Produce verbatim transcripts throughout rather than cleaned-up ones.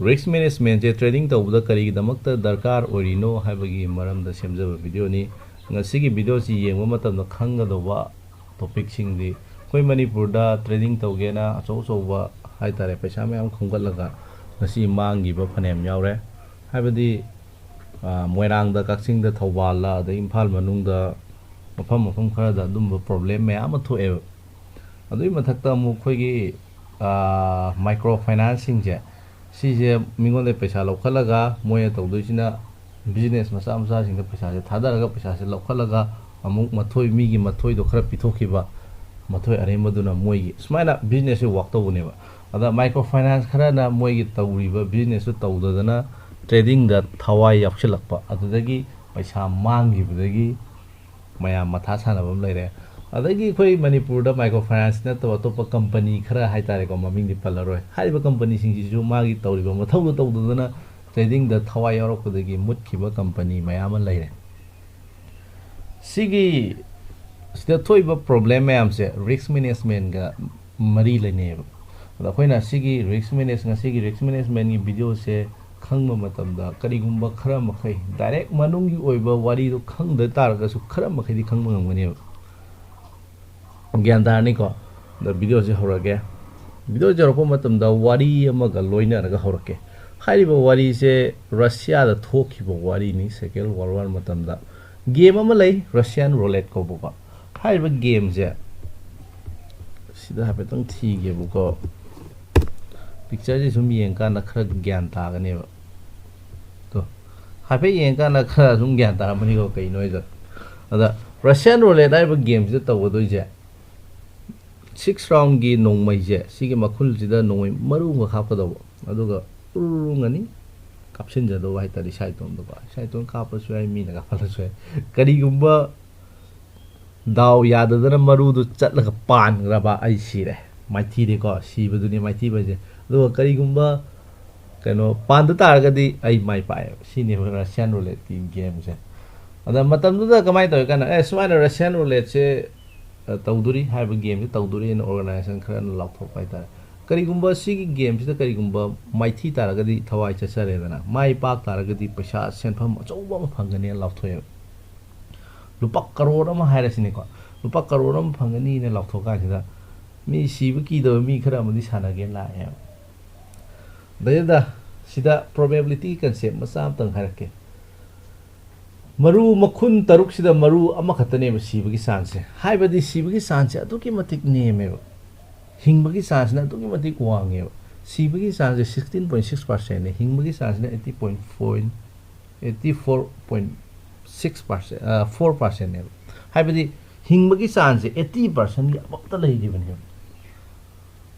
Risk managementꯁꯦ trading ꯇꯧꯕꯗ ꯀꯔꯤꯒꯤꯗꯃꯛꯇ ꯗꯔꯀꯥꯔ ꯑꯣꯏꯔꯤꯅꯣ ꯍꯥꯏꯕꯒꯤ ꯃꯔꯝꯗ ꯁꯦꯝꯖꯕ videoꯅꯤ꯫ ꯉꯁꯤꯒꯤ videoꯁꯤ ꯌꯦꯡꯕ ꯃꯇꯝꯗ ꯈꯪꯒꯗꯧꯕ topicꯁꯤꯡꯗꯤ, ꯑꯩꯈꯣꯏ ꯃꯅꯤꯄꯨꯔꯗ trading ꯇꯧꯒꯦꯅ ꯑꯆꯧ ꯑꯆꯧꯕ ꯍꯥꯏꯇꯥꯔꯦ, ꯄꯩꯁꯥ ꯃꯌꯥꯝ ꯈꯣꯝꯒꯠꯂꯒ ꯉꯁꯤ ꯃꯥꯡꯈꯤꯕ ꯐꯅꯌꯥꯝ ꯌꯥꯎꯔꯦ꯫ ꯍꯥꯏꯕꯗꯤ, ꯑ, ꯃꯣꯏꯔꯥꯡꯗ, ꯀꯛꯆꯤꯡꯗ, ꯊꯧꯕꯥꯜꯗ, ꯑꯗꯩ ꯏꯝꯐꯥꯜ ꯃꯅꯨꯡꯗ, ꯃꯐꯝ ꯃꯐꯝ ꯈꯔꯗ ꯑꯗꯨꯝꯕ problem ꯃꯌꯥꯝ ꯑꯃ ꯊꯣꯛꯑꯦꯕ꯫ ꯑꯗꯨꯒꯤ ꯃꯊꯛꯇ ꯑꯃꯨꯛ ꯑꯩꯈꯣꯏꯒꯤ, ꯑ, micro financeꯁꯤꯡꯁꯦ, ꯁꯤꯁꯦ ꯃꯤꯉꯣꯟꯗ ꯄꯩꯁꯥ ꯂꯧꯈꯠꯂꯒ ꯃꯣꯏꯅ ꯇꯧꯗꯣꯏꯁꯤꯅ business ꯃꯆꯥ ꯃꯆꯥꯁꯤꯡꯗ ꯄꯩꯁꯥꯁꯦ ꯊꯥꯗꯔꯒ, ꯄꯩꯁꯥꯁꯦ ꯂꯧꯈꯠꯂꯒ ꯑꯃꯨꯛ ꯃꯊꯣꯏ, ꯃꯤꯒꯤ ꯃꯊꯣꯏꯗꯣ ꯈꯔ ꯄꯤꯊꯣꯛꯈꯤꯕ, ꯃꯊꯣꯏ ꯑꯔꯦꯝꯕꯗꯨꯅ ꯃꯣꯏꯒꯤ, ꯁꯨꯃꯥꯏꯅ businessꯁꯦ work ꯇꯧꯕꯅꯦꯕ꯫ ꯑꯗ micro finance ꯈꯔꯅ ꯃꯣꯏꯒꯤ ꯇꯧꯔꯤꯕ businessꯇꯨ ꯇꯧꯗꯗꯅ tradingꯗ ꯊꯋꯥꯏ ꯌꯥꯎꯁꯤꯜꯂꯛꯄ, ꯑꯗꯨꯗꯒꯤ ꯄꯩꯁꯥ ꯃꯥꯡꯈꯤꯕꯗꯒꯤ ꯃꯌꯥꯝ ꯃꯊꯥ ꯁꯥꯟꯅꯕ ꯑꯃ ꯂꯩꯔꯦ꯫ ꯑꯗꯒꯤ ꯑꯩꯈꯣꯏ ꯃꯅꯤꯄꯨꯔꯗ micro finance ꯅꯠꯇꯕ ꯑꯇꯣꯞꯄ company ꯈꯔ ꯍꯥꯏꯇꯥꯔꯦꯀꯣ, ꯃꯃꯤꯡꯗꯤ ꯄꯜꯂꯔꯣꯏ, ꯍꯥꯏꯔꯤꯕ companyꯁꯤꯡꯁꯤꯁꯨ ꯃꯥꯒꯤ ꯇꯧꯔꯤꯕ ꯃꯊꯧꯗꯨ ꯇꯧꯗꯗꯅ tradingꯗ ꯊꯋꯥꯏ ꯌꯥꯎꯔꯛꯄꯗꯒꯤ ꯃꯨꯠꯈꯤꯕ company ꯃꯌꯥꯝ ꯑꯃ ꯂꯩꯔꯦ꯫ ꯁꯤꯒꯤ, ꯁꯤꯗ ꯊꯣꯛꯏꯕ problem ꯃꯌꯥꯝꯁꯦ risk managementꯒ ꯃꯔꯤ ꯂꯩꯅꯩꯌꯦꯕ꯫ ꯑꯗꯣ ꯑꯩꯈꯣꯏꯅ ꯁꯤꯒꯤ risk manage-, ꯉꯁꯤꯒꯤ risk managementꯀꯤ videoꯁꯦ ꯈꯪꯕ ꯃꯇꯝꯗ, ꯀꯔꯤꯒꯨꯝꯕ ꯈꯔ ꯃꯈꯩ direct ꯃꯅꯨꯡꯒꯤ ꯑꯣꯏꯕ ꯋꯥꯔꯤꯗꯣ ꯈꯪꯗ ꯇꯥꯔꯒꯁꯨ, ꯈꯔ ꯃꯈꯩꯗꯤ ꯈꯪꯕ ꯉꯝꯒꯅꯦꯕ꯫ ꯒ꯭ꯌꯥꯟ ꯇꯥꯔꯅꯤꯀꯣ? ꯑꯗ videoꯁꯦ ꯍꯧꯔꯒꯦ꯫ Videoꯁꯦ ꯍꯧꯔꯛꯄ ꯃꯇꯝꯗ ꯋꯥꯔꯤ ꯑꯃꯒ ꯂꯣꯏꯅꯔꯒ ꯍꯧꯔꯛꯀꯦ꯫ ꯍꯥꯏꯔꯤꯕ ꯋꯥꯔꯤꯁꯦ ꯔꯁꯤꯌꯥꯗ ꯊꯣꯛꯈꯤꯕ ꯋꯥꯔꯤꯅꯤ, Second World War ꯃꯇꯝꯗ꯫ Game ꯑꯃ ꯂꯩ, Russian Roulette ꯀꯧꯕꯀꯣ꯫ ꯍꯥꯏꯔꯤꯕ gameꯁꯦ, ꯁꯤꯗ ꯍꯥꯏꯐꯦꯠꯇꯪ ꯊꯤꯒꯦꯕꯀꯣ꯫ Pictureꯁꯦ ꯁꯨꯝ ꯌꯦꯡꯀꯥꯟꯗ ꯈꯔ ꯒ꯭ꯌꯥꯟ ꯇꯥꯒꯅꯦꯕ꯫ ꯇꯣ, ꯍꯥꯏꯐꯦꯠ ꯌꯦꯡꯀꯥꯟꯗ ꯈꯔ ꯁꯨꯝ ꯒ꯭ꯌꯥꯟ ꯇꯥꯔꯝꯃꯅꯤꯀꯣ, ꯀꯩꯅꯣ ꯍꯥꯏꯗꯣ꯫ ꯑꯗ Russian Roulette ꯍꯥꯏꯔꯤꯕ gameꯁꯤꯗ ꯇꯧꯒꯗꯣꯏꯁꯦ, six roundꯀꯤ ꯅꯣꯡꯃꯩꯁꯦ, ꯁꯤꯒꯤ ꯃꯈꯨꯜꯁꯤꯗ ꯅꯣꯡꯃꯩ ꯃꯔꯨ ꯑꯃꯈꯛ ꯍꯥꯞꯀꯗꯧꯕ, ꯑꯗꯨꯒ ꯎꯔꯨ ꯎꯔꯨ ꯎꯪꯉꯅꯤ, ꯀꯥꯞꯁꯤꯟꯖꯗꯧꯕ ꯍꯥꯏꯇꯥꯔꯦ, ꯏꯁꯥ ꯏꯇꯣꯝꯇꯀꯣ꯫ ꯏꯁꯥ ꯏꯇꯣꯝ ꯀꯥꯞꯄꯁꯨ ꯌꯥꯏ, ꯃꯤꯅ ꯀꯥꯞꯍꯜꯂꯁꯨ ꯌꯥꯏ꯫ ꯀꯔꯤꯒꯨꯝꯕ ꯗꯥꯎ ꯌꯥꯗꯗꯅ ꯃꯔꯨꯗꯨ ꯆꯠꯂꯒ ꯄꯥꯟꯈ꯭ꯔꯕ, ꯑꯩ ꯁꯤꯔꯦ, ꯃꯥꯏꯊꯤꯔꯦꯀꯣ, ꯁꯤꯕꯗꯨꯅꯤ ꯃꯥꯏꯊꯤꯕ ꯍꯥꯏꯁꯦ꯫ ꯑꯗꯨꯒ ꯀꯔꯤꯒꯨꯝꯕ, ꯀꯩꯅꯣ, ꯄꯥꯟꯗ ꯇꯥꯔꯒꯗꯤ ꯑꯩ ꯃꯥꯏ ꯄꯥꯛꯑꯦꯕ꯫ ꯁꯤꯅꯦꯕ Russian Rouletteꯀꯤ gameꯁꯦ꯫ ꯑꯗ ꯃꯇꯝꯗꯨꯗ ꯀꯃꯥꯏꯅ ꯇꯧꯏ ꯀꯥꯟꯗ, "ꯑꯦ, ꯁꯨꯃꯥꯏꯅ Russian Rouletteꯁꯦ, ꯑ, ꯇꯧꯗꯣꯔꯤ, ꯍꯥꯏꯕ gameꯁꯦ ꯇꯧꯗꯣꯔꯤꯅ" organization ꯈꯔꯅ ꯂꯥꯎꯊꯣꯛꯄ ꯍꯥꯏꯇꯥꯔꯦ꯫ ꯀꯔꯤꯒꯨꯝꯕ ꯁꯤꯒꯤ ꯒꯦꯝꯁꯤꯗ ꯀꯔꯤꯒꯨꯝꯕ ꯃꯥꯏꯊꯤ ꯇꯥꯔꯒꯗꯤ ꯊꯋꯥꯏ ꯆꯠꯆꯔꯦꯗꯅ, ꯃꯥꯏ ꯄꯥꯛ ꯇꯥꯔꯒꯗꯤ ꯄꯩꯁꯥ ꯁꯦꯟꯐꯝ ꯑꯆꯧꯕ ꯑꯃ ꯐꯪꯒꯅꯦꯅ ꯂꯥꯎꯊꯣꯛꯑꯦꯕ꯫ ꯂꯨꯄꯥ ꯀꯔꯣꯔ ꯑꯃ ꯍꯥꯏꯔꯁꯤꯅꯦꯀꯣ, ꯂꯨꯄꯥ ꯀꯔꯣꯔ ꯑꯃ ꯐꯪꯒꯅꯤꯅ ꯂꯥꯎꯊꯣꯛ ꯀꯥꯟꯁꯤꯗ ꯃꯤ ꯁꯤꯕ ꯀꯤꯗꯕ ꯃꯤ ꯈꯔ ꯑꯃꯗꯤ ꯁꯥꯟꯅꯒꯦꯅ ꯂꯥꯛꯑꯦꯕ꯫ ꯗꯩꯗ ꯁꯤꯗ probability concept ꯃꯆꯥ ꯑꯃꯇꯪ ꯍꯥꯏꯔꯛꯀꯦ꯫ ꯃꯔꯨ ꯃꯈꯨꯟ ꯇꯔꯨꯛꯁꯤꯗ ꯃꯔꯨ ꯑꯃꯈꯛꯇꯅꯦꯕ ꯁꯤꯕꯒꯤ ꯆꯥꯟꯁꯁꯦ꯫ ꯍꯥꯏꯕꯗꯤ ꯁꯤꯕꯒꯤ ꯆꯥꯟꯁꯁꯦ ꯑꯗꯨꯛꯀꯤ ꯃꯇꯤꯛ ꯅꯦꯝꯃꯦꯕ꯫ ꯍꯤꯡꯕꯒꯤ ꯆꯥꯟꯁꯁꯤꯅ ꯑꯗꯨꯛꯀꯤ ꯃꯇꯤꯛ ꯋꯥꯡꯉꯦꯕ꯫ ꯁꯤꯕꯒꯤ ꯆꯥꯟꯁꯁꯦ sixteen point six percentꯅꯦ, ꯍꯤꯡꯕꯒꯤ ꯆꯥꯟꯁꯁꯤꯅ eighty point four, eighty four point six percent, four percentꯅꯦꯕ꯫ ꯍꯥꯏꯕꯗꯤ ꯍꯤꯡꯕꯒꯤ ꯆꯥꯟꯁꯁꯦ eighty percentꯒꯤ ꯑꯕꯞꯇ ꯂꯩꯔꯤꯕꯅꯦꯕ꯫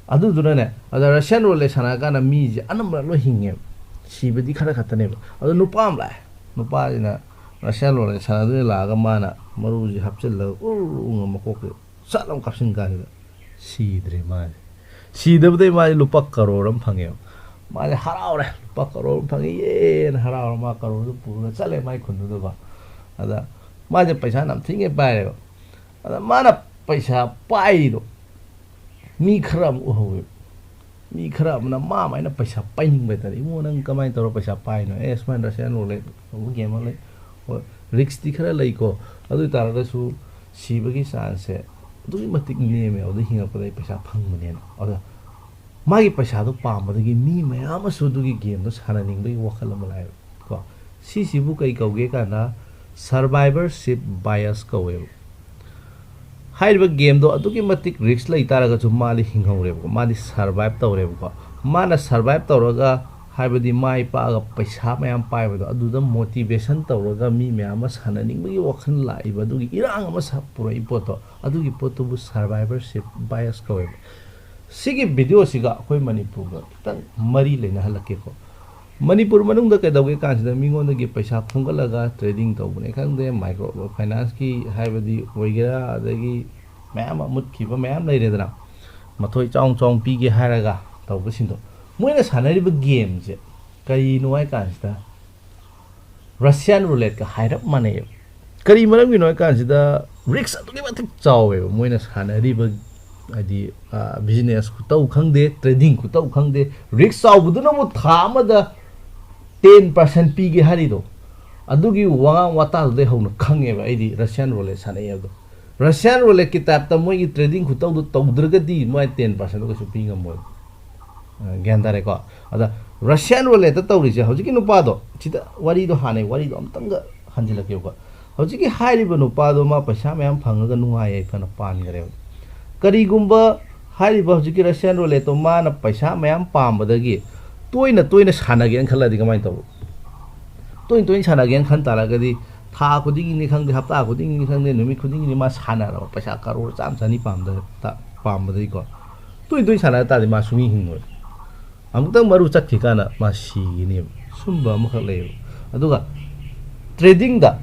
ꯑꯗꯨꯗꯨꯅꯅꯦ, ꯑꯗ Russian roulette ꯁꯥꯟꯅꯔꯀꯥꯟꯗ ꯃꯤꯁꯦ ꯑꯅꯝꯕꯅ ꯂꯣꯏ ꯍꯤꯡꯉꯦꯕ, ꯁꯤꯕꯗꯤ ꯈꯔ ꯈꯛꯇꯅꯦꯕ꯫ ꯑꯗꯣ ꯅꯨꯄꯥ ꯑꯃ ꯂꯥꯛꯑꯦ, ꯅꯨꯄꯥꯁꯤꯅ Russian roulette ꯁꯥꯟꯅꯗꯣꯏꯅ ꯂꯥꯛꯑꯒ ꯃꯥꯅ ꯃꯔꯨꯁꯤ ꯍꯥꯞꯆꯤꯜꯂꯒ ꯎꯔ ꯎꯔ ꯃꯀꯣꯛꯇ ꯁꯠ ꯑꯃ ꯀꯥꯞꯁꯤꯟ ꯀꯥꯟꯁꯤꯗ ꯁꯤꯗ꯭ꯔꯦ ꯃꯥꯁꯦ꯫ ꯁꯤꯗꯕꯗꯩ ꯃꯥꯁꯦ ꯂꯨꯄꯥ ꯀꯔꯣꯔ ꯑꯃ ꯐꯪꯉꯦꯕ꯫ ꯃꯥꯁꯦ ꯍꯔꯥꯎꯔꯦ, ꯂꯨꯄꯥ ꯀꯔꯣꯔ ꯑꯃ ꯐꯪꯉꯦꯅ ꯍꯔꯥꯎꯔ ꯃꯥ ꯀꯔꯣꯔꯗꯨ ꯄꯨꯔꯒ ꯆꯠꯂꯦ ꯃꯥꯏ ꯈꯨꯟꯗꯨꯗꯀꯣ꯫ ꯑꯗ ꯃꯥꯁꯦ ꯄꯩꯁꯥ ꯅꯝꯊꯤꯉꯩ ꯄꯥꯏꯔꯦꯕ꯫ ꯑꯗ ꯃꯥꯅ ꯄꯩꯁꯥ ꯄꯥꯏꯔꯤꯗꯣ ꯃꯤ ꯈꯔ ꯑꯃ ꯎꯍꯧꯋꯦꯕ꯫ ꯃꯤ ꯈꯔ ꯑꯃꯅ ꯃꯥ ꯃꯥꯏꯅ ꯄꯩꯁꯥ ꯄꯥꯏꯅꯤꯡꯕ ꯍꯥꯏꯇꯥꯔꯦ꯫ "ꯏꯕꯨꯡꯉꯣ, ꯅꯪ ꯀꯃꯥꯏꯅ ꯇꯧꯔ ꯄꯩꯁꯥ ꯄꯥꯏꯅꯣ? ꯑꯦ, ꯁꯨꯃꯥꯏꯅ Russian roulette ꯇꯧꯕ ꯒꯦꯝ ꯑꯃ ꯂꯩ꯫ ꯍꯣꯏ, ꯔꯤꯛꯁꯇꯤ ꯈꯔ ꯂꯩꯀꯣ, ꯑꯗꯨ ꯑꯣꯏ ꯇꯥꯔꯒꯁꯨ ꯁꯤꯕꯒꯤ ꯆꯥꯟꯁꯁꯦ ꯑꯗꯨꯛꯀꯤ ꯃꯇꯤꯛ ꯅꯦꯝꯃꯦ, ꯑꯗꯨꯗ ꯍꯤꯡꯉꯛꯄꯗ ꯑꯩ ꯄꯩꯁꯥ ꯐꯪꯕꯅꯦꯅ"꯫ ꯑꯗ ꯃꯥꯒꯤ ꯄꯩꯁꯥꯗꯣ ꯄꯥꯝꯕꯗꯒꯤ ꯃꯤ ꯃꯌꯥꯝ ꯑꯃꯁꯨ ꯑꯗꯨꯒꯤ ꯒꯦꯝꯗꯣ ꯁꯥꯟꯅꯅꯤꯡꯕꯒꯤ ꯋꯥꯈꯜ ꯑꯃ ꯂꯥꯛꯑꯦꯕ ꯀꯣ꯫ ꯁꯤꯁꯤꯕꯨ ꯀꯩ ꯀꯧꯒꯦ ꯀꯥꯟꯗ survivorship bias ꯀꯧꯋꯦꯕ꯫ ꯍꯥꯏꯔꯤꯕ ꯒꯦꯝꯗꯣ ꯑꯗꯨꯛꯀꯤ ꯃꯇꯤꯛ ꯔꯤꯛꯁ ꯂꯩ ꯇꯥꯔꯒꯁꯨ ꯃꯥꯗꯤ ꯍꯤꯡꯍꯧꯔꯦꯕꯀꯣ, ꯃꯥꯗꯤ ꯁꯔꯚꯥꯏꯚ ꯇꯧꯔꯦꯕꯀꯣ꯫ ꯃꯥꯅ ꯁꯔꯚꯥꯏꯚ ꯇꯧꯔꯒ, ꯍꯥꯏꯕꯗꯤ ꯃꯥꯏ ꯄꯥꯛꯑꯒ ꯄꯩꯁꯥ ꯃꯌꯥꯝ ꯄꯥꯏꯕꯗꯣ, ꯑꯗꯨꯗ ꯃꯣꯇꯤꯚꯦꯁꯟ ꯇꯧꯔꯒ ꯃꯤ ꯃꯌꯥꯝ ꯑꯃ ꯁꯥꯟꯅꯅꯤꯡꯕꯒꯤ ꯋꯥꯈꯜ ꯂꯥꯛꯏꯕ, ꯑꯗꯨꯒꯤ ꯏꯔꯥꯡ ꯑꯃ ꯁ-, ꯄꯨꯔꯛꯏ ꯄꯣꯠꯇꯣ, ꯑꯗꯨꯒꯤ ꯄꯣꯠꯇꯨꯕꯨ survivorship bias ꯀꯧꯋꯦꯕ꯫ ꯁꯤꯒꯤ ꯚꯤꯗꯤꯑꯣꯁꯤꯒ ꯑꯩꯈꯣꯏ ꯃꯅꯤꯄꯨꯔꯒ ꯈꯤꯇꯪ ꯃꯔꯤ ꯂꯩꯅꯍꯜꯂꯛꯀꯦꯀꯣ꯫ ꯃꯅꯤꯄꯨꯔ ꯃꯅꯨꯡꯗ ꯀꯩꯗꯧꯒꯦ ꯀꯥꯟꯁꯤꯗ ꯃꯤꯉꯣꯟꯗꯒꯤ ꯄꯩꯁꯥ ꯈꯣꯝꯒꯠꯂꯒ trading ꯇꯧꯕꯅꯦ ꯈꯪꯗꯦ, ꯃꯥꯏꯀ꯭ꯔꯣ ꯐꯥꯏꯅꯥꯟꯁꯀꯤ ꯍꯥꯏꯕꯗꯤ ꯑꯣꯏꯒꯦꯔꯥ, ꯑꯗꯒꯤ ꯃꯌꯥꯝ ꯑꯃ ꯃꯨꯠꯈꯤꯕ ꯃꯌꯥꯝ ꯂꯩꯔꯦꯗꯅ, ꯃꯊꯣꯏ ꯆꯥꯎ ꯆꯥꯎ ꯄꯤꯒꯦ ꯍꯥꯏꯔꯒ ꯇꯧꯕꯁꯤꯡꯗꯣ, ꯃꯣꯏꯅ ꯁꯥꯟꯅꯔꯤꯕ ꯒꯦꯝꯁꯦ ꯀꯔꯤꯅꯣ ꯍꯥꯏ ꯀꯥꯟꯁꯤꯗ Russian rouletteꯀ ꯍꯥꯏꯔꯞ ꯃꯥꯟꯅꯩꯌꯦꯕ꯫ ꯀꯔꯤ ꯃꯔꯝꯒꯤꯅꯣ ꯍꯥꯏ ꯀꯥꯟꯁꯤꯗ ꯔꯤꯛꯁ ꯑꯗꯨꯛꯀꯤ ꯃꯇꯤꯛ ꯆꯥꯎꯋꯦꯕ ꯃꯣꯏꯅ ꯁꯥꯟꯅꯔꯤꯕ ꯍꯥꯏꯗꯤ ꯕꯤꯖꯤꯅꯦꯁ ꯈꯨꯇꯧ ꯈꯪꯗꯦ, ꯇ꯭ꯔꯦꯗꯤꯡ ꯈꯨꯇꯧ ꯈꯪꯗꯦ, ꯔꯤꯛꯁ ꯆꯥꯎꯕꯗꯨꯅꯕꯨ ꯊꯥ ꯑꯃꯗ ꯇꯦꯟ ꯄꯥꯔꯁꯦꯟ ꯄꯤꯒꯦ ꯍꯥꯏꯔꯤꯗꯣ, ꯑꯗꯨꯒꯤ ꯋꯥꯉꯥꯡ ꯋꯥꯇꯥꯗꯨꯗꯩ ꯍꯧꯅ ꯈꯪꯉꯦꯕ ꯑꯩꯗꯤ ꯔꯁꯤꯌꯥꯟ ꯔꯣꯂꯦꯠ ꯁꯥꯟꯅꯩ ꯍꯥꯏꯕꯗꯣ꯫ ꯔꯁꯤꯌꯥꯟ ꯔꯣꯂꯦꯠꯀꯤ ꯇꯥꯏꯞꯇ ꯃꯣꯏꯒꯤ ꯇ꯭ꯔꯦꯗꯤꯡ ꯈꯨꯇꯧꯗꯣ ꯇꯧꯗ꯭ꯔꯒꯗꯤ ꯃꯣꯏ ꯇꯦꯟ ꯄꯥꯔꯁꯦꯟꯗꯣ ꯀꯩꯁꯨ ꯄꯤ ꯉꯝꯃꯣꯏ꯫ ꯑ, ꯒ꯭ꯌꯥꯟ ꯇꯥꯔꯦꯀꯣ? ꯑꯗ ꯔꯁꯤꯌꯥꯟ ꯔꯣꯂꯦꯠꯇ ꯇꯧꯔꯤꯁꯦ, ꯍꯧꯖꯤꯛꯀꯤ ꯅꯨꯄꯥꯗꯣ, ꯁꯤꯗ ꯋꯥꯔꯤꯗꯣ, ꯍꯥꯟꯅꯩ ꯋꯥꯔꯤꯗꯣ ꯑꯝꯇꯪꯒ ꯍꯟꯖꯤꯜꯂꯛꯀꯦꯕꯀꯣ꯫ ꯍꯧꯖꯤꯛꯀꯤ ꯍꯥꯏꯔꯤꯕ ꯅꯨꯄꯥꯗꯣ ꯃꯥ ꯄꯩꯁꯥ ꯃꯌꯥꯝ ꯐꯪꯉꯒ ꯅꯨꯡꯉꯥꯏ ꯌꯥꯏꯐꯅ ꯄꯥꯟꯈ꯭ꯔꯦꯕ꯫ ꯀꯔꯤꯒꯨꯝꯕ ꯍꯥꯏꯔꯤꯕ ꯍꯧꯖꯤꯛꯀꯤ ꯔꯁꯤꯌꯥꯟ ꯔꯣꯂꯦꯠꯇꯣ ꯃꯥꯅ ꯄꯩꯁꯥ ꯃꯌꯥꯝ ꯄꯥꯝꯕꯗꯒꯤ ꯇꯣꯏꯅ ꯇꯣꯏꯅ ꯁꯥꯟꯅꯒꯦꯅ ꯈꯜꯂꯗꯤ ꯀꯃꯥꯏꯅ ꯇꯧꯕ? ꯇꯣꯏꯅ ꯇꯣꯏꯅ ꯁꯥꯟꯅꯒꯦꯅ ꯈꯟ ꯇꯥꯔꯒꯗꯤ ꯊꯥ ꯈꯨꯗꯤꯡꯒꯤꯅꯤ ꯈꯪꯗꯦ, ꯍꯞꯇꯥ ꯈꯨꯗꯤꯡꯒꯤꯅꯤ ꯈꯪꯗꯦ, ꯅꯨꯃꯤꯠ ꯈꯨꯗꯤꯡꯒꯤꯅꯤ ꯃꯥ ꯁꯥꯟꯅꯔꯕ, ꯄꯩꯁꯥ ꯀꯔꯣꯔ ꯆꯥꯝꯃ ꯆꯅꯤ ꯄꯥꯝꯗ-, ꯇ-, ꯄꯥꯝꯕꯗꯒꯤꯀꯣ, ꯇꯣꯏꯅ ꯇꯣꯏꯅ ꯁꯥꯟꯅ ꯇꯥꯔꯗꯤ ꯃꯥ ꯁꯨꯡꯍꯤꯡ ꯍꯤꯡꯉꯣꯏ꯫ ꯑꯃꯨꯛꯇꯪ ꯃꯔꯨ ꯆꯠꯈꯤꯀꯥꯟꯗ ꯃꯥ ꯁꯤꯒꯤꯅꯦꯕ꯫ ꯁꯨꯝꯕ ꯑꯃꯈꯛ ꯂꯩꯌꯦꯕ꯫ ꯑꯗꯨꯒ ꯇ꯭ꯔꯦꯗꯤꯡꯗ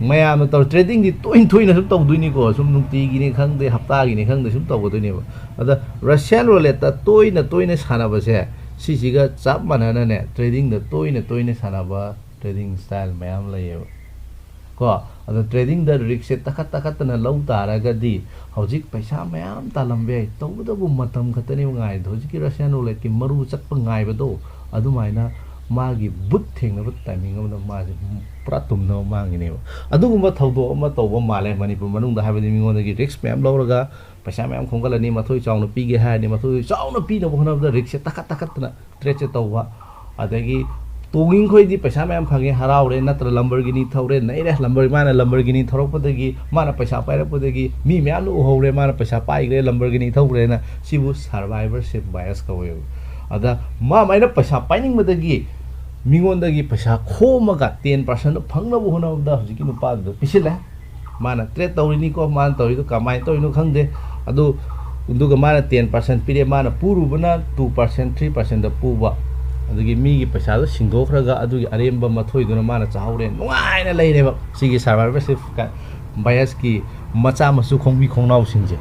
ꯃꯌꯥꯝꯅ ꯇꯧ-, ꯇ꯭ꯔꯦꯗꯤꯡꯗꯤ ꯇꯣꯏꯅ ꯇꯣꯏꯅ ꯁꯨꯝ ꯇꯧꯗꯣꯏꯅꯤꯀꯣ, ꯁꯨꯝ ꯅꯨꯡꯇꯤꯒꯤꯅꯤ ꯈꯪꯗꯦ, ꯍꯞꯇꯥꯒꯤꯅꯤ ꯈꯪꯗꯦ, ꯁꯨꯝ ꯇꯧꯒꯗꯣꯏꯅꯦꯕ꯫ ꯑꯗ ꯔꯁꯤꯌꯥꯟ ꯔꯣꯂꯦꯠꯇ ꯇꯣꯏꯅ ꯇꯣꯏꯅ ꯁꯥꯟꯅꯕꯁꯦ, ꯁꯤꯁꯤꯒ ꯆꯞ ꯃꯥꯟꯅꯅꯅꯦ, ꯇ꯭ꯔꯦꯗꯤꯡꯗ ꯇꯣꯏꯅ ꯇꯣꯏꯅ ꯁꯥꯟꯅꯕ ꯇ꯭ꯔꯦꯗꯤꯡ ꯁ꯭ꯇꯥꯏꯜ ꯃꯌꯥꯝ ꯂꯩꯌꯦꯕ ꯀꯣ꯫ ꯑꯗꯣ ꯇ꯭ꯔꯦꯗꯤꯡꯗ ꯔꯤꯛꯁꯁꯦ ꯇꯥꯈꯠ ꯇꯥꯈꯠꯇꯅ ꯂꯧ ꯇꯥꯔꯒꯗꯤ ꯍꯧꯖꯤꯛ ꯄꯩꯁꯥ ꯃꯌꯥꯝ ꯇꯥꯜꯂꯝꯕ ꯌꯥꯏ, ꯇꯧꯕꯇꯕꯨ ꯃꯇꯝ ꯈꯛꯇꯅꯦꯕ ꯉꯥꯏꯗꯣ꯫ ꯍꯧꯖꯤꯛꯀꯤ ꯔꯁꯤꯌꯥꯟ ꯔꯣꯂꯦꯠꯀꯤ ꯃꯔꯨ ꯆꯠꯄ ꯉꯥꯏꯕꯗꯣ, ꯑꯗꯨꯃꯥꯏꯅ ꯃꯥꯒꯤ ꯕꯨꯠ ꯊꯦꯡꯅꯕ ꯇꯥꯏꯃꯤꯡ ꯑꯃꯗ ꯃꯥꯁꯦ ꯄꯨꯔꯥ ꯇꯨꯝꯅꯕ ꯃꯥꯡꯉꯤꯅꯦꯕ꯫ ꯑꯗꯨꯒꯨꯝꯕ ꯊꯧꯗꯣꯛ ꯑꯃ ꯇꯧꯕ ꯃꯥꯜꯂꯦ ꯃꯅꯤꯄꯨꯔ ꯃꯅꯨꯡꯗ, ꯍꯥꯏꯕꯗꯤ ꯃꯤꯉꯣꯟꯗꯒꯤ ꯔꯤꯛꯁ ꯃꯌꯥꯝ ꯂꯧꯔꯒ ꯄꯩꯁꯥ ꯃꯌꯥꯝ ꯈꯣꯝꯒꯠꯂꯅꯤ, ꯃꯊꯣꯏ ꯆꯥꯎꯅ ꯄꯤꯒꯦ ꯍꯥꯏꯔꯅꯤ, ꯃꯊꯣꯏ ꯆꯥꯎꯅ ꯄꯤꯅꯕ ꯍꯣꯠꯅꯕꯗ ꯔꯤꯛꯁꯁꯦ ꯇꯥꯈꯠ ꯇꯥꯈꯠꯇꯅ ꯇ꯭ꯔꯦꯠꯁꯦ ꯇꯧꯕ꯫ ꯑꯗꯒꯤ ꯇꯣꯡꯉꯤꯈꯣꯏꯗꯤ ꯄꯩꯁꯥ ꯃꯌꯥꯝ ꯐꯪꯉꯦ, ꯍꯔꯥꯎꯔꯦ, ꯅꯠꯇ꯭ꯔ ꯂꯝꯕꯔꯒꯤꯅꯤ ꯊꯧꯔꯦ, ꯅꯩꯔꯦ, ꯂꯝꯕꯔ, ꯃꯥꯅ ꯂꯝꯕꯔꯒꯤꯅꯤ ꯊꯧꯔꯛꯄꯗꯒꯤ, ꯃꯥꯅ ꯄꯩꯁꯥ ꯄꯥꯏꯔꯛꯄꯗꯒꯤ ꯃꯤ ꯃꯌꯥꯝꯅ ꯎꯍꯧꯔꯦ, ꯃꯥꯅ ꯄꯩꯁꯥ ꯄꯥꯏꯈ꯭ꯔꯦ, ꯂꯝꯕꯔꯒꯤꯅꯤ ꯊꯧꯈ꯭ꯔꯦꯅ꯫ ꯁꯤꯕꯨ ꯁꯔꯚꯥꯏꯚꯔꯁꯤꯞ ꯕꯥꯏꯁ ꯀꯧꯋꯦꯕ꯫ ꯑꯗ ꯃꯥ ꯑꯃꯥꯏꯅ ꯄꯩꯁꯥ ꯄꯥꯏꯅꯤꯡꯕꯗꯒꯤ ꯃꯤꯉꯣꯟꯗꯒꯤ ꯄꯩꯁꯥ ꯈꯣꯝꯃꯒ ꯇꯦꯟ ꯄꯥꯔꯁꯦꯟꯗꯣ ꯐꯪꯅꯕ ꯍꯣꯠꯅꯕꯗ ꯍꯧꯖꯤꯛꯀꯤ ꯅꯨꯄꯥꯗꯨꯗ ꯄꯤꯁꯤꯜꯂꯦ꯫ ꯃꯥꯅ ꯇ꯭ꯔꯦꯠ ꯇꯧꯔꯤꯅꯤꯀꯣ, ꯃꯥꯅ ꯇꯧꯔꯤꯗꯣ ꯀꯃꯥꯏꯅ ꯇꯧꯔꯤꯅꯣ ꯈꯪꯗꯦ꯫ ꯑꯗꯨ, ꯑꯗꯨꯒ ꯃꯥꯅ ꯇꯦꯟ ꯄꯥꯔꯁꯦꯟ ꯄꯤꯔꯦ, ꯃꯥꯅ ꯄꯨꯔꯨꯕꯅ ꯇꯨ ꯄꯥꯔꯁꯦꯟ, ꯊ꯭ꯔꯤ ꯄꯥꯔꯁꯦꯟꯗ ꯄꯨꯕ, ꯑꯗꯒꯤ ꯃꯤꯒꯤ ꯄꯩꯁꯥꯗꯣ ꯁꯤꯡꯗꯣꯛꯈ꯭ꯔꯒ ꯑꯗꯨꯒꯤ ꯑꯔꯦꯝꯕ ꯃꯊꯣꯏꯗꯨꯅ ꯃꯥꯅ ꯆꯥꯍꯧꯔꯦ, ꯅꯨꯡꯉꯥꯏꯅ ꯂꯩꯔꯦꯕ ꯁꯤꯒꯤ ꯁꯔꯚꯥꯏꯚꯔꯁꯤꯞ ꯕꯥꯏꯁꯀꯤ ꯃꯆꯥ ꯃꯁꯨ ꯈꯣꯡꯕꯤ ꯈꯣꯡꯅꯥꯎꯁꯤꯡꯁꯦ꯫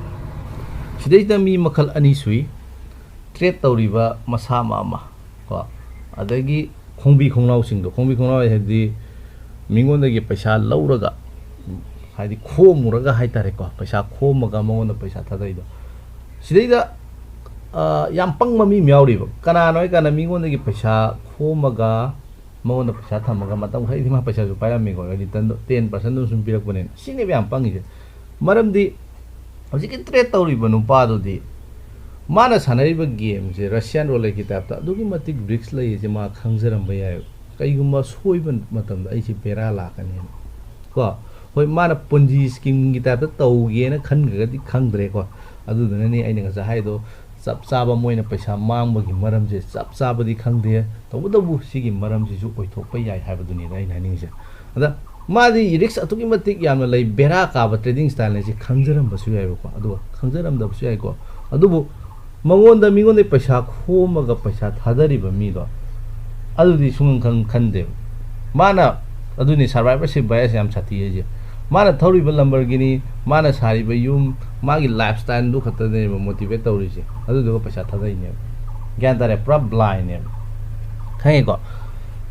ꯁꯤꯗꯩꯁꯤꯗ ꯃꯤ ꯃꯈꯜ ꯑꯅꯤ ꯁꯨꯏ꯫ ꯇ꯭ꯔꯦꯠ ꯇꯧꯔꯤꯕ ꯃꯁꯥ ꯑꯃ ꯑꯃ ꯀꯣ, ꯑꯗꯒꯤ ꯈꯣꯡꯕꯤ ꯈꯣꯡꯅꯥꯎꯁꯤꯡꯗꯣ, ꯈꯣꯡꯕꯤ ꯈꯣꯡꯅꯥꯎ ꯍꯥꯏꯗꯤ ꯃꯤꯉꯣꯟꯗꯒꯤ ꯄꯩꯁꯥ ꯂꯧꯔꯒ, ꯍꯥꯏꯗꯤ ꯈꯣꯝꯃꯨꯔꯒ ꯍꯥꯏꯇꯥꯔꯦꯀꯣ, ꯄꯩꯁꯥ ꯈꯣꯝꯃꯒ ꯃꯉꯣꯟꯗ ꯄꯩꯁꯥ ꯊꯥꯗꯩꯗꯣ꯫ ꯁꯤꯗꯩꯗ ꯑ, ꯌꯥꯝ ꯄꯪꯕ ꯃꯤ ꯑꯃ ꯌꯥꯎꯔꯤꯕ꯫ ꯀꯅꯥꯅꯣ ꯍꯥꯏ ꯀꯥꯟꯗ ꯃꯤꯉꯣꯟꯗꯒꯤ ꯄꯩꯁꯥ ꯈꯣꯝꯃꯒ ꯃꯉꯣꯟꯗ ꯄꯩꯁꯥ ꯊꯝꯃꯒ ꯃꯇꯝ ꯈꯔꯗꯤ ꯃꯥ ꯄꯩꯁꯥꯁꯨ ꯄꯥꯏꯔꯝꯃꯤꯀꯣ, ꯔꯤꯇꯔꯟꯗꯣ ꯇꯦꯟ ꯄꯥꯔꯁꯦꯟ ꯑꯗꯨꯝ ꯁꯨꯝ ꯄꯤꯔꯛꯄꯅꯦꯅ꯫ ꯁꯤꯅꯦꯕ ꯌꯥꯝ ꯄꯪꯉꯤꯁꯦ꯫ ꯃꯔꯝꯗꯤ ꯍꯧꯖꯤꯛꯀꯤ ꯇ꯭ꯔꯦꯠ ꯇꯧꯔꯤꯕ ꯅꯨꯄꯥꯗꯨꯗꯤ ꯃꯥꯅ ꯁꯥꯟꯅꯔꯤꯕ ꯒꯦꯝꯁꯦ ꯔꯁꯤꯌꯥꯟ ꯔꯣꯂꯦꯠꯀꯤ ꯇꯥꯏꯞꯇ ꯑꯗꯨꯛꯀꯤ ꯃꯇꯤꯛ ꯔꯤꯛꯁ ꯂꯩꯌꯦꯁꯦ ꯃꯥ ꯈꯪꯖꯔꯝꯕ ꯌꯥꯏꯕ꯫ ꯀꯩꯒꯨꯝꯕ ꯁꯣꯏꯕ ꯃꯇꯝꯗ ꯑꯩꯁꯦ ꯕꯦꯔꯥ ꯂꯥꯛꯀꯅꯦꯅ꯫ ꯀꯣ, ꯍꯣꯏ, ꯃꯥꯅ ꯄꯣꯟꯖꯤ ꯁ꯭ꯀꯤꯝꯒꯤ ꯇꯥꯏꯞꯇ ꯇꯧꯒꯦꯅ ꯈꯟꯈ꯭ꯔꯒꯗꯤ ꯈꯪꯗ꯭ꯔꯦꯀꯣ꯫ ꯑꯗꯨꯗꯨꯅꯅꯤ ꯑꯩꯅ ꯉꯁꯥꯏ ꯍꯥꯏꯗꯣ, ꯆꯞ ꯆꯥꯕ ꯃꯣꯏꯅ ꯄꯩꯁꯥ ꯃꯥꯡꯕꯒꯤ ꯃꯔꯝꯁꯦ ꯆꯞ ꯆꯥꯕꯗꯤ ꯈꯪꯗꯦ꯫ ꯇꯧꯕꯇꯕꯨ ꯁꯤꯒꯤ ꯃꯔꯝꯁꯤꯁꯨ ꯑꯣꯏꯊꯣꯛꯄ ꯌꯥꯏ ꯍꯥꯏꯕꯗꯨꯅꯤꯗ ꯑꯩꯅ ꯍꯥꯏꯅꯤꯡꯉꯤꯁꯦ꯫ ꯑꯗ ꯃꯥꯗꯤ ꯔꯤꯛꯁ ꯑꯗꯨꯛꯀꯤ ꯃꯇꯤꯛ ꯌꯥꯝꯅ ꯂꯩ, ꯕꯦꯔꯥ ꯀꯥꯕ ꯇ꯭ꯔꯦꯗꯤꯡ ꯁ꯭ꯇꯥꯏꯜꯅꯦ ꯁꯤ ꯈꯪꯖꯔꯝꯕꯁꯨ ꯌꯥꯏꯕꯀꯣ, ꯑꯗꯨꯒ ꯈꯪꯖꯔꯝꯗꯕꯁꯨ ꯌꯥꯏꯀꯣ꯫ ꯑꯗꯨꯕꯨ ꯃꯉꯣꯟꯗ ꯃꯤꯉꯣꯟꯗ ꯄꯩꯁꯥ ꯈꯣꯝꯃꯒ ꯄꯩꯁꯥ ꯊꯥꯗꯔꯤꯕ ꯃꯤꯗꯣ, ꯑꯗꯨꯗꯤ ꯁꯨꯡꯈꯟ ꯈꯟꯗꯦꯕ꯫ ꯃꯥꯅ, ꯑꯗꯨꯅꯤ ꯁꯔꯚꯥꯏꯚꯔꯁꯤꯞ ꯕꯥꯏꯁ ꯌꯥꯝ ꯁꯥꯊꯤ ꯍꯥꯏꯁꯦ꯫ ꯃꯥꯅ ꯊꯧꯔꯤꯕ ꯂꯝꯕꯔꯒꯤꯅꯤ, ꯃꯥꯅ ꯁꯥꯔꯤꯕ ꯌꯨꯝ, ꯃꯥꯒꯤ ꯂꯥꯏꯐ ꯁ꯭ꯇꯥꯏꯜꯗꯨ ꯈꯛꯇꯅꯦꯕ ꯃꯣꯇꯤꯚꯦꯠ ꯇꯧꯔꯤꯁꯦ, ꯑꯗꯨꯗꯨꯒ ꯄꯩꯁꯥ ꯊꯥꯗꯩꯅꯦꯕ꯫ ꯒ꯭ꯌꯥꯟ ꯇꯥꯔꯦ? ꯄꯨꯔꯥ ꯕ꯭ꯂꯥꯏꯟꯅꯦꯕ꯫ ꯈꯪꯉꯦꯀꯣ?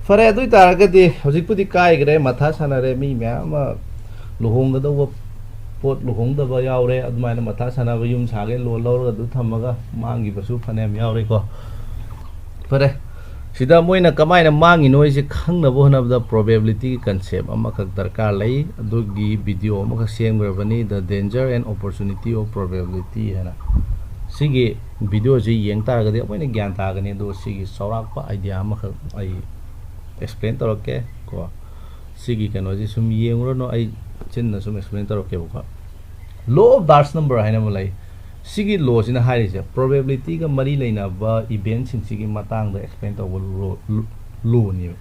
ꯐꯔꯦ, ꯑꯗꯨ ꯑꯣꯏꯇꯥꯔꯒꯗꯤ ꯍꯧꯖꯤꯛꯄꯨꯗꯤ ꯀꯥꯏꯈ꯭ꯔꯦ, ꯃꯊꯥ ꯁꯥꯟꯅꯔꯦ, ꯃꯤ ꯃꯌꯥꯝ ꯑꯃ ꯂꯨꯍꯣꯡꯒꯗꯧꯕ ꯄꯣꯠ ꯂꯨꯍꯣꯡꯗꯕ ꯌꯥꯎꯔꯦ, ꯑꯗꯨꯃꯥꯏꯅ ꯃꯊꯥ ꯁꯥꯟꯅꯕ, ꯌꯨꯝ ꯁꯥꯒꯦ ꯂꯣꯟ ꯂꯧꯔꯒ ꯑꯗꯨ ꯊꯝꯃꯒ ꯃꯥꯡꯈꯤꯕꯁꯨ ꯐꯅꯌꯥꯝ ꯌꯥꯎꯔꯦꯀꯣ꯫ ꯐꯔꯦ, ꯁꯤꯗ ꯃꯣꯏꯅ ꯀꯃꯥꯏꯅ ꯃꯥꯡꯉꯤꯅꯣ ꯍꯥꯏꯁꯦ ꯈꯪꯅꯕ ꯍꯣꯠꯅꯕꯗ ꯄ꯭ꯔꯣꯕꯦꯕꯤꯂꯤꯇꯤꯒꯤ ꯀꯟꯁꯦꯞ ꯑꯃꯈꯛ ꯗꯔꯀꯥꯔ ꯂꯩ꯫ ꯑꯗꯨꯒꯤ ꯚꯤꯗꯤꯑꯣ ꯑꯃꯈꯛ ꯁꯦꯝꯈ꯭ꯔꯕꯅꯤ, The Danger and Opportunity of Probability ꯍꯥꯏꯅ꯫ ꯁꯤꯒꯤ ꯚꯤꯗꯤꯑꯣꯁꯤ ꯌꯦꯡ ꯇꯥꯔꯒꯗꯤ ꯑꯩꯈꯣꯏꯅ ꯒ꯭ꯌꯥꯟ ꯇꯥꯒꯅꯤ꯫ ꯑꯗꯨꯒ ꯁꯤꯒꯤ ꯆꯥꯎꯔꯥꯛꯄ ꯑꯥꯏꯗꯤꯌꯥ ꯑꯃꯈꯛ ꯑꯩ ꯑꯦꯛꯁꯄ꯭ꯂꯦꯟ ꯇꯧꯔꯛꯀꯦ ꯀꯣ꯫ ꯁꯤꯒꯤ ꯀꯩꯅꯣꯁꯤ ꯁꯨꯝ ꯌꯦꯡꯉꯨꯔꯅꯨ, ꯑꯩ ꯆꯤꯟꯅ ꯁꯨꯝ explain ꯇꯧꯔꯛꯀꯦꯕꯀꯣ꯫ Law of Darts Number ꯍꯥꯏꯅ ꯑꯃ ꯂꯩ꯫ ꯁꯤꯒꯤ ꯂꯣꯁꯤꯅ ꯍꯥꯏꯔꯤꯁꯦ ꯄ꯭ꯔꯣꯕꯦꯕꯤꯂꯤꯇꯤꯒ ꯃꯔꯤ ꯂꯩꯅꯕ ꯏꯚꯦꯟꯁꯤꯡꯁꯤꯒꯤ ꯃꯇꯥꯡꯗ ꯑꯦꯛꯁꯄ꯭ꯂꯦꯟ ꯇꯧꯕ ꯂꯣꯅꯦꯕ꯫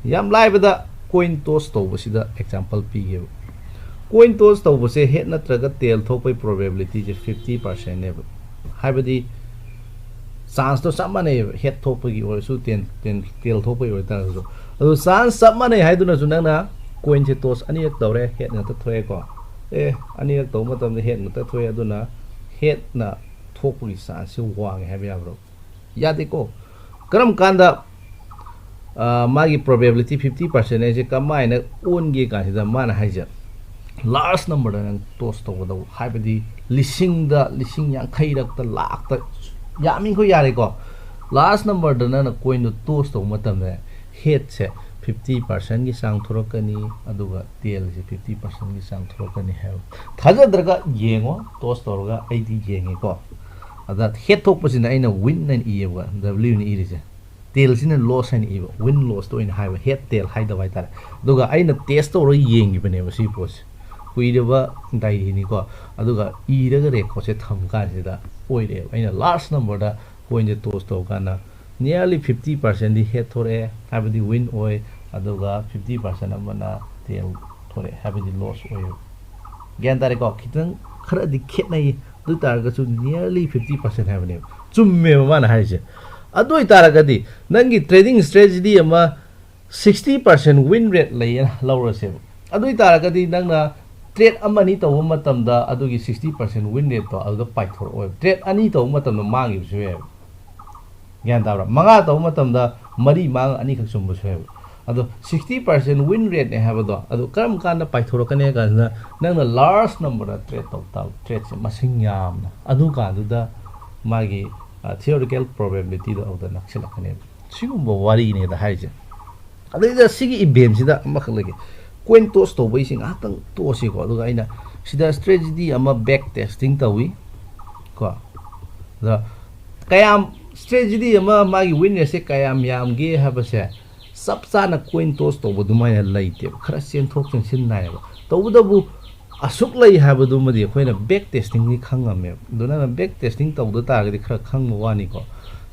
ꯌꯥꯝ ꯂꯥꯏꯕꯗ ꯀꯣꯏꯟ ꯇꯣꯁ ꯇꯧꯕꯁꯤꯗ ꯑꯦꯛꯖꯥꯝꯄꯜ ꯄꯤꯒꯦꯕ꯫ ꯀꯣꯏꯟ ꯇꯣꯁ ꯇꯧꯕꯁꯦ ꯍꯦꯠ ꯅꯠꯇ꯭ꯔꯒ ꯇꯦꯜ ꯊꯣꯛꯄꯒꯤ ꯄ꯭ꯔꯣꯕꯦꯕꯤꯂꯤꯇꯤꯁꯦ ꯐꯤꯐꯇꯤ ꯄꯥꯔꯁꯦꯟꯅꯦꯕ꯫ ꯍꯥꯏꯕꯗꯤ ꯆꯥꯟꯁꯇꯣ ꯆꯞ ꯃꯥꯟꯅꯩꯌꯦꯕ, ꯍꯦꯠ ꯊꯣꯛꯄꯒꯤ ꯑꯣꯏꯔꯁꯨ ꯇꯦꯟ ꯇꯦꯟ ꯇꯦꯜ ꯊꯣꯛꯄꯒꯤ ꯑꯣꯏꯇꯥꯔꯒꯁꯨ꯫ ꯑꯗꯨ ꯆꯥꯟꯁ ꯆꯞ ꯃꯥꯟꯅꯩ ꯍꯥꯏꯗꯨꯅꯁꯨ ꯅꯪꯅ ꯀꯣꯏꯟꯁꯦ ꯇꯣꯁ ꯑꯅꯤꯔꯛ ꯇꯧꯔꯦ, ꯍꯦꯠ ꯉꯥꯛꯇ ꯊꯣꯛꯑꯦꯀꯣ꯫ ꯑꯦ, ꯑꯅꯤꯔꯛ ꯇꯧꯕ ꯃꯇꯝꯗ ꯍꯦꯠ ꯉꯥꯛꯇ ꯊꯣꯛꯑꯦ, ꯑꯗꯨꯅ ꯍꯦꯠꯅ ꯊꯣꯛꯄꯒꯤ ꯆꯥꯟꯁꯁꯦ ꯋꯥꯡꯉꯦ ꯍꯥꯏꯕ ꯌꯥꯕ꯭ꯔꯣ? ꯌꯥꯗꯦꯀꯣ꯫ ꯀꯔꯝ ꯀꯥꯟꯗ ꯑ, ꯃꯥꯒꯤ ꯄ꯭ꯔꯣꯕꯦꯕꯤꯂꯤꯇꯤ ꯐꯤꯐꯇꯤ ꯄꯥꯔꯁꯦꯟ ꯍꯥꯏꯁꯦ ꯀꯃꯥꯏꯅ ꯑꯣꯟꯒꯦ ꯀꯥꯟꯁꯤꯗ ꯃꯥꯅ ꯍꯥꯏꯁꯦ, ꯂꯥꯔꯖ ꯅꯝꯕꯔꯗ ꯅꯪ ꯇꯣꯁ ꯇꯧꯒꯗꯧꯕ, ꯍꯥꯏꯕꯗꯤ ꯂꯤꯁꯤꯡꯗ, ꯂꯤꯁꯤꯡ ꯌꯥꯡꯈꯩꯔꯛꯇ, ꯂꯥꯛꯇ, ꯌꯥꯝꯃꯤꯈꯣꯏ ꯌꯥꯔꯦꯀꯣ꯫ ꯂꯥꯔꯖ ꯅꯝꯕꯔꯗ ꯅꯪꯅ ꯀꯣꯏꯟꯗꯣ ꯇꯣꯁ ꯇꯧꯕ ꯃꯇꯝꯗ ꯍꯦꯠꯁꯦ ꯐꯤꯐꯇꯤ ꯄꯥꯔꯁꯦꯟꯒꯤ ꯆꯥꯡ ꯊꯣꯔꯛꯀꯅꯤ, ꯑꯗꯨꯒ ꯇꯦꯜꯁꯦ ꯐꯤꯐꯇꯤ ꯄꯥꯔꯁꯦꯟꯒꯤ ꯆꯥꯡ ꯊꯣꯔꯛꯀꯅꯤ ꯍꯥꯏꯕ꯫ ꯊꯥꯖꯗ꯭ꯔꯒ ꯌꯦꯡꯉꯣ, ꯇꯣꯁ ꯇꯧꯔꯒ ꯑꯩꯗꯤ ꯌꯦꯡꯉꯦꯀꯣ꯫ ꯑꯗ ꯍꯦꯠ ꯊꯣꯛꯄꯁꯤꯅ ꯑꯩꯅ ꯋꯤꯟ ꯍꯥꯏꯅ ꯏꯌꯦꯕ, ꯗꯕ꯭ꯂꯤꯌꯨꯅ ꯏꯔꯤꯁꯦ꯫ ꯇꯦꯜꯁꯤꯅ ꯂꯣꯁ ꯍꯥꯏꯅ ꯏꯕ, ꯋꯤꯟ ꯂꯣꯁꯇ ꯑꯣꯏꯅ ꯍꯥꯏꯕ, ꯍꯦꯠ ꯇꯦꯜ ꯍꯥꯏꯗꯕ ꯍꯥꯏꯇꯥꯔꯦ꯫ ꯑꯗꯨꯒ ꯑꯩꯅ ꯇꯦꯁ ꯇꯧꯔꯒ ꯌꯦꯡꯈꯤꯕꯅꯦꯕ ꯁꯤ ꯄꯣꯠꯁꯦ, ꯀꯨꯏꯔꯕ ꯗꯥꯏꯔꯤꯅꯤꯀꯣ꯫ ꯑꯗꯨꯒ ꯏꯔꯒ ꯔꯦꯀꯣꯔꯠꯁꯦ ꯊꯝ ꯀꯥꯟꯁꯤꯗ ꯑꯣꯏꯔꯛꯑꯦꯕ꯫ ꯑꯩꯅ ꯂꯥꯔꯖ ꯅꯝꯕꯔꯗ ꯀꯣꯏꯟꯁꯦ ꯇꯣꯁ ꯇꯧ ꯀꯥꯟꯗ nearly fifty percent ꯗꯤ ꯍꯦꯠ ꯊꯣꯔꯛꯑꯦ, ꯍꯥꯏꯕꯗꯤ ꯋꯤꯟ ꯑꯣꯏ, ꯑꯗꯨꯒ ꯐꯤꯐꯇꯤ ꯄꯥꯔꯁꯦꯟ ꯑꯃꯅ ꯇꯦꯜ ꯊꯣꯔꯛꯑꯦ, ꯍꯥꯏꯕꯗꯤ ꯂꯣꯁ ꯑꯣꯏꯌꯦꯕ꯫ ꯒ꯭ꯌꯥꯟ ꯇꯥꯔꯦꯀꯣ? ꯈꯤꯇꯪ ꯈꯔꯗꯤ ꯈꯦꯠꯅꯩ, ꯑꯗꯨ ꯑꯣꯏ ꯇꯥꯔꯒꯁꯨ nearly fifty percent ꯍꯥꯏꯕꯅꯦꯕ꯫ ꯆꯨꯝꯃꯦꯕ ꯃꯥꯅ ꯍꯥꯏꯔꯤꯁꯦ꯫ ꯑꯗꯨ ꯑꯣꯏ ꯇꯥꯔꯒꯗꯤ ꯅꯪꯒꯤ ꯇ꯭ꯔꯦꯗꯤꯡ ꯁ꯭ꯇ꯭ꯔꯦꯇꯦꯖꯤ ꯑꯃ sixty percent ꯋꯤꯟ ꯔꯦꯠ ꯂꯩꯌꯦꯅ ꯂꯧꯔꯁꯦꯕ꯫ ꯑꯗꯨ ꯑꯣꯏ ꯇꯥꯔꯒꯗꯤ ꯅꯪꯅ ꯇ꯭ꯔꯦꯠ ꯑꯃ ꯑꯅꯤ ꯇꯧꯕ ꯃꯇꯝꯗ ꯑꯗꯨꯒꯤ sixty percent ꯋꯤꯟ ꯔꯦꯠꯇꯣ ꯑꯗꯨꯗ ꯄꯥꯏꯊꯣꯔꯛꯑꯣꯏꯕ꯫ ꯇ꯭ꯔꯦꯠ ꯑꯅꯤ ꯇꯧꯕ ꯃꯇꯝꯗ ꯃꯥꯡꯈꯤꯕꯁꯨ ꯌꯥꯏꯑꯕ꯫ ꯒ꯭ꯌꯥꯟ ꯇꯥꯕ꯭ꯔꯥ? ꯃꯉꯥ ꯇꯧꯕ ꯃꯇꯝꯗ ꯃꯔꯤ ꯃꯥꯡꯉ ꯑꯅꯤꯈꯛ ꯆꯨꯝꯕꯁꯨ ꯌꯥꯏꯑꯕ꯫ ꯑꯗꯣ sixty percent ꯋꯤꯟ ꯔꯦꯠꯅꯦ ꯍꯥꯏꯕꯗꯣ ꯑꯗꯨ ꯀꯔꯝ ꯀꯥꯟꯗ ꯄꯥꯏꯊꯣꯔꯛꯀꯅꯤ ꯍꯥꯏ ꯀꯥꯟꯁꯤꯗ ꯅꯪꯅ ꯂꯥꯔꯖ ꯅꯝꯕꯔꯗ ꯇ꯭ꯔꯦꯠ ꯇꯧ ꯇꯥꯕ, ꯇ꯭ꯔꯦꯠꯁꯦ ꯃꯁꯤꯡ ꯌꯥꯝꯅ, ꯑꯗꯨꯀꯥꯟꯗꯨꯗ ꯃꯥꯒꯤ ꯊꯤꯑꯣꯔꯤꯀꯦꯜ ꯄ꯭ꯔꯣꯕꯦꯕꯤꯂꯤꯇꯤꯗꯣ ꯑꯗꯨꯗ ꯅꯛꯁꯤꯜꯂꯛꯀꯅꯦꯕ꯫ ꯁꯤꯒꯨꯝꯕ ꯋꯥꯔꯤꯅꯦꯗ ꯍꯥꯏꯔꯤꯁꯦ꯫ ꯑꯗꯩꯗ ꯁꯤꯒꯤ ꯏꯚꯦꯟꯁꯤꯗ ꯑꯃꯈꯛ ꯂꯩꯒꯦ, ꯀꯣꯏꯟ ꯇꯣꯁ ꯇꯧꯕꯩꯁꯤ ꯉꯥꯏꯍꯥꯛꯇꯪ ꯇꯣꯛꯑꯁꯤꯀꯣ꯫ ꯑꯗꯨꯒ ꯑꯩꯅ ꯁꯤꯗ ꯁ꯭ꯇ꯭ꯔꯦꯇꯦꯖꯤ ꯑꯃ ꯕꯦꯛ ꯇꯦꯁꯇꯤꯡ ꯇꯧꯏ ꯀꯣ꯫ ꯑꯗ ꯀꯌꯥꯝ, ꯁ꯭ꯇ꯭ꯔꯦꯇꯦꯖꯤ ꯑꯃ ꯃꯥꯒꯤ ꯋꯤꯟ ꯔꯦꯠꯁꯦ ꯀꯌꯥꯝ ꯌꯥꯝꯒꯦ ꯍꯥꯏꯕꯁꯦ ꯆꯞ ꯆꯥꯅ ꯀꯣꯏꯟ ꯇꯣꯁ ꯇꯧꯕ ꯑꯗꯨꯃꯥꯏꯅ ꯂꯩꯇꯦꯕ, ꯈꯔ ꯆꯦꯟꯊꯣꯛ ꯆꯦꯟꯁꯤꯟ ꯅꯥꯏꯌꯦꯕ꯫ ꯇꯧꯕꯇꯕꯨ ꯑꯁꯨꯛ ꯂꯩ ꯍꯥꯏꯕꯗꯨꯃꯗꯤ ꯑꯩꯈꯣꯏꯅ ꯕꯦꯛ ꯇꯦꯁꯇꯤꯡꯗꯤ ꯈꯪꯉꯝꯃꯦꯕ꯫ ꯑꯗꯨ ꯅꯪꯅ ꯕꯦꯛ ꯇꯦꯁꯇꯤꯡ ꯇꯧꯗ ꯇꯥꯔꯒꯗꯤ ꯈꯔ ꯈꯪꯕ ꯋꯥꯅꯤꯀꯣ,